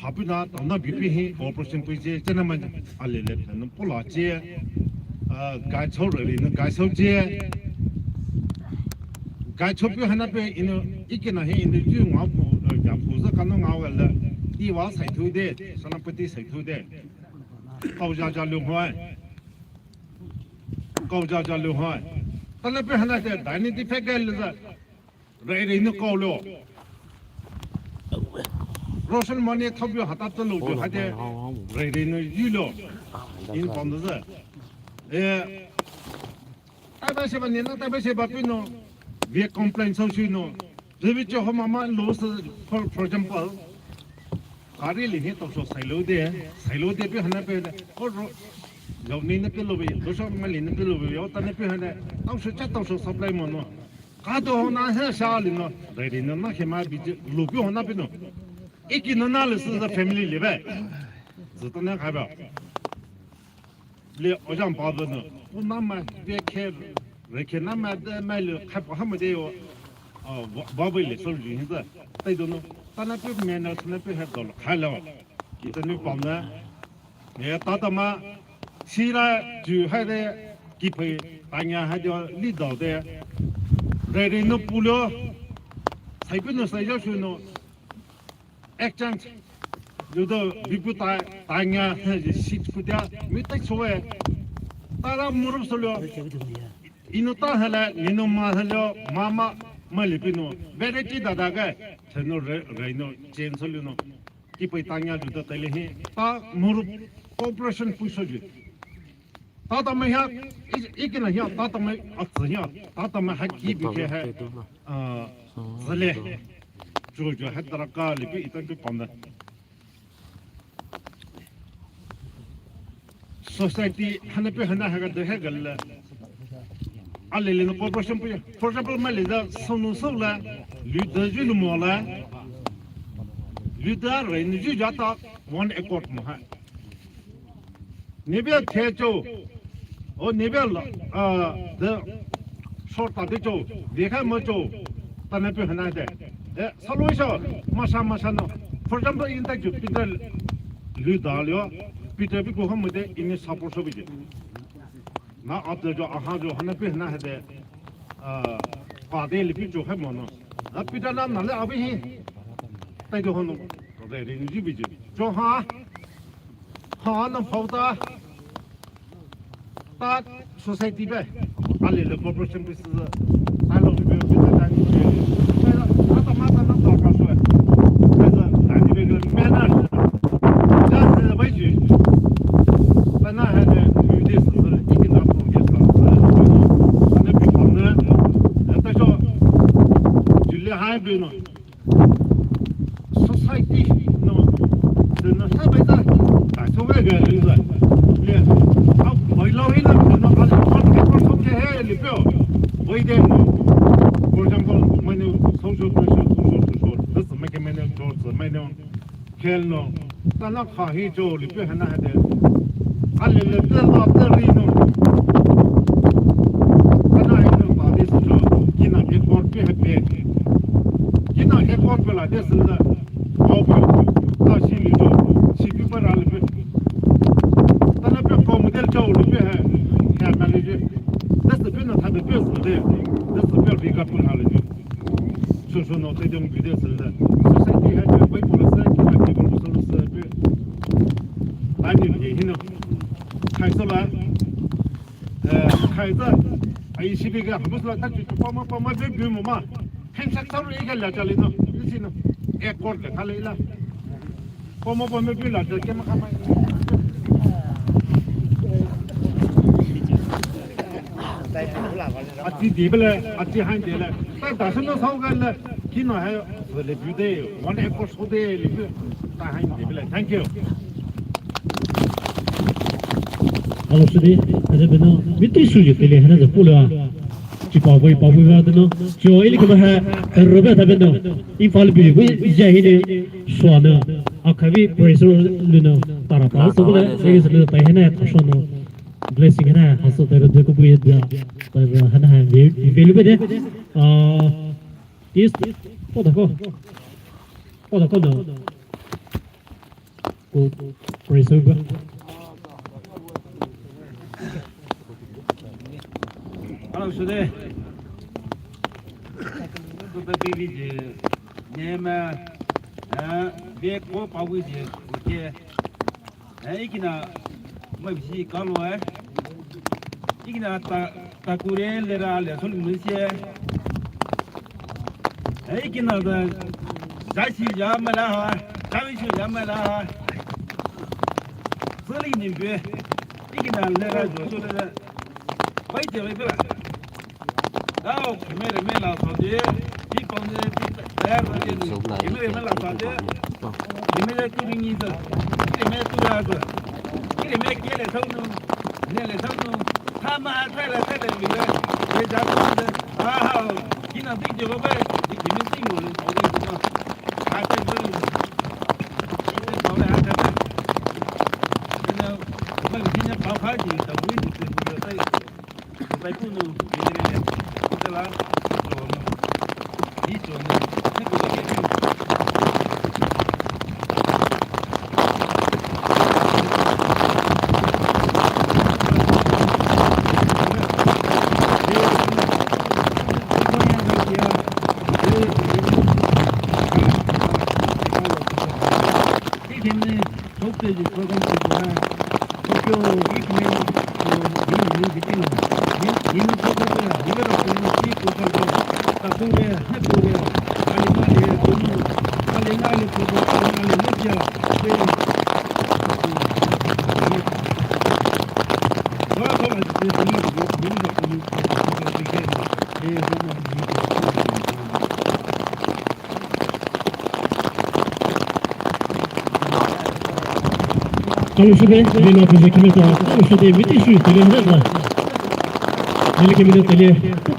hapu na, taona bipi hi cooperation pui je, chena ma ale le thanu pula je, ah, gai chou re le, gai chou je. Gai chou pi hana pe inu, ikina hi inu ju nga pu, eh, ya pu za kanu nga wa le, i wa sai thu de, Senapati sai thu de. Kau ja ja lu hoi. Kau ja ja lu hoi. Tana pe hana de, dai ni di pe gai le za. Rai rai nu kau lo. Russian money thop yo hata to lo jo hade. Rai rai nu yu lo. In pom de. Eh. Taiba se ba ni na, taiba se ba pi no. Vei complain so shu no. Revi cho ho mama lo se, for, for example. Kari li hi tau so sai lo de, sai lo de pi hana pe de. Ko ro. Yau ni na pe lo bi, lo so ma li na pe lo bi, yau ta na pe hana. Tau so cha tau so supply mo no. Ka to ho na he sha li no, dai ri no na he ma bi je, lu pi ho na pi no. Iki no na le si za family le bai. Zi to na ka ba. Le o jang ba no. U na ma de ke, re ke na ma de ma le ka pa ha ma de yo. A, ba, ba le so ji hin za. Tai do no. Ta na pi me na, ta na pi he do lo. Ka lo. Ki ta ni pa na. Ne, tata ma, sira ju hai de, kiphei, tanya hai de, li dao de. Re re no pulo, sai pi no sai jo shu no, exchange, ju do, bipu ta, tanya, hai de, sit pu dia, mi tai so e. Tara murup so lo. Inu ta hala, ninu ma hala, mama, ma li pi no. Variety da da ga, theno re, re no, change so lo no. Kiphei tanya ju ta tele hi, ta murup cooperation pui so ju. Tata ma hia, i, ikina hia, tata ma atsi hia, tata ma ha ki bi ke ha, ah, zile. Jo jo ha dara ka li pi ita pi panda. Society hana pi hana ha ga de ha ga la. A le le no cooperation pi. For example, ma le da so no so la, lu da ju lu mo la. Lu da re ni ju ja ta one accord mo ha. Ni bia the cho. O ni bia la, ah, the short ta de cho. De kha mo cho. Ta na pi hana de. Eh, solution, masa, masa no. For example, in ta ju Peter lu da lyo, Peter bi ko ham de ini support so bi je. Na ap de jo, aha jo, hana pi hana de, ah, pa de li pi jo hai mo no. Na Peter na na le abi hi. Tai jo hono. De de ni ji bi je. Jo ha. Ha na phau ta. Ta society bai, a le le cooperation pi si, ta lo pi pi ta ni pi. Ata ma ta na ta ka so. Ata ta ni pi ke manner. Ja se bai ji. Ta na ha ne yu de si si, ikina pu de si si. Ana pi pa ne. Ta so. Ju le hai pi no. Society no, the no ha bai za, ta so ga ga ri za. Le, a bai lo hi na, no a le kon ke kon so ke he le pyo. Bai de no. For example, mane social pressure, social pressure. This make mane jobs, mane kel no. Ta na kha hi jo le pyo ha na ha de. A le le pyo la pyo ri no. Ta na hi no ba de so jo. Kina ke kor pyo ha pyo. Kina ke kor pyo la de so la. Kau pyo. Ta si li jo. Si pyo pa ra le pyo. Ta na pyo kau mo de jo le pyo ha. Ha ma le je. Da so pyo na ta de pyo so de. Da so pyo ri ka pyo ha le je. So so no te jong video sel da. Society ha je bai polo sa ki na ki polo so so pe. Ani ni hino. Khai so la. Eh, khai sa. Ai si bi ga hamus la ta chu pa ma pa ma be bi mo ma. Hen sak sa ro ga la cha le no. Ni si no. Accord le kha le la. Pomo pomo pila de ke ma kama. Ati di bele, ati han de le. Ta da sino sao ga le. Kino hai le bu de, one acre so de le bu. Ta han de bele. Thank you. Hello, sudi, ada beno, miti suji tele hana de pula. Chi pa boi pa boi ba de no. Chi o ili kama ha, robe ta beno. Imphal bi boi ja hi ne. Suana, akhavi praise luna, tara pa so le, praise luna, tai hena, ta so no, blessing hena, haso tai de ko bui da, tai hena ha, ve, ve lu be de, ah, is, po da ko. Koda koda. Ko praise ba. Hello, sude. Ko baby je. Nema. Ah, be ko pa wi je. Okay. Eh, ikina mai bisi kalo eh. Ikina ta, takure lera le sol musie. Eh, ikina da jasi ja mala ha, jami su ja mala ha. Soli ni be. Ikina lera jo so lera. Bai je bai bela. Dao, kemere me la sa de, ki pon de, ki ter de, kemere me la sa de, kemere tu ringi de, kemere tu ra de, kemere kele sa nu, ne le sa nu, tama tele tele mi le, le ja tu de, ah, kina di je ba, kemere si mo le, ah, te de, ki te sa le, ah, te de, kina, ba kina ba ka ji, ta bu ji, te bu de. Tokyo, Ikemen, Ikemen, Ikemen, Kalu shebe, lina puje kimeta, kalu shebe miti shui tele hana. Lele kimeta tele,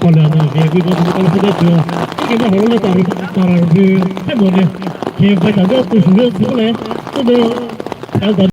kala na, ve, ve, kalu shebe tu. Kike na holo na tar, tar, ve, hemo ne. Ke bai ta, tu shebe, tu le, tu do, el da.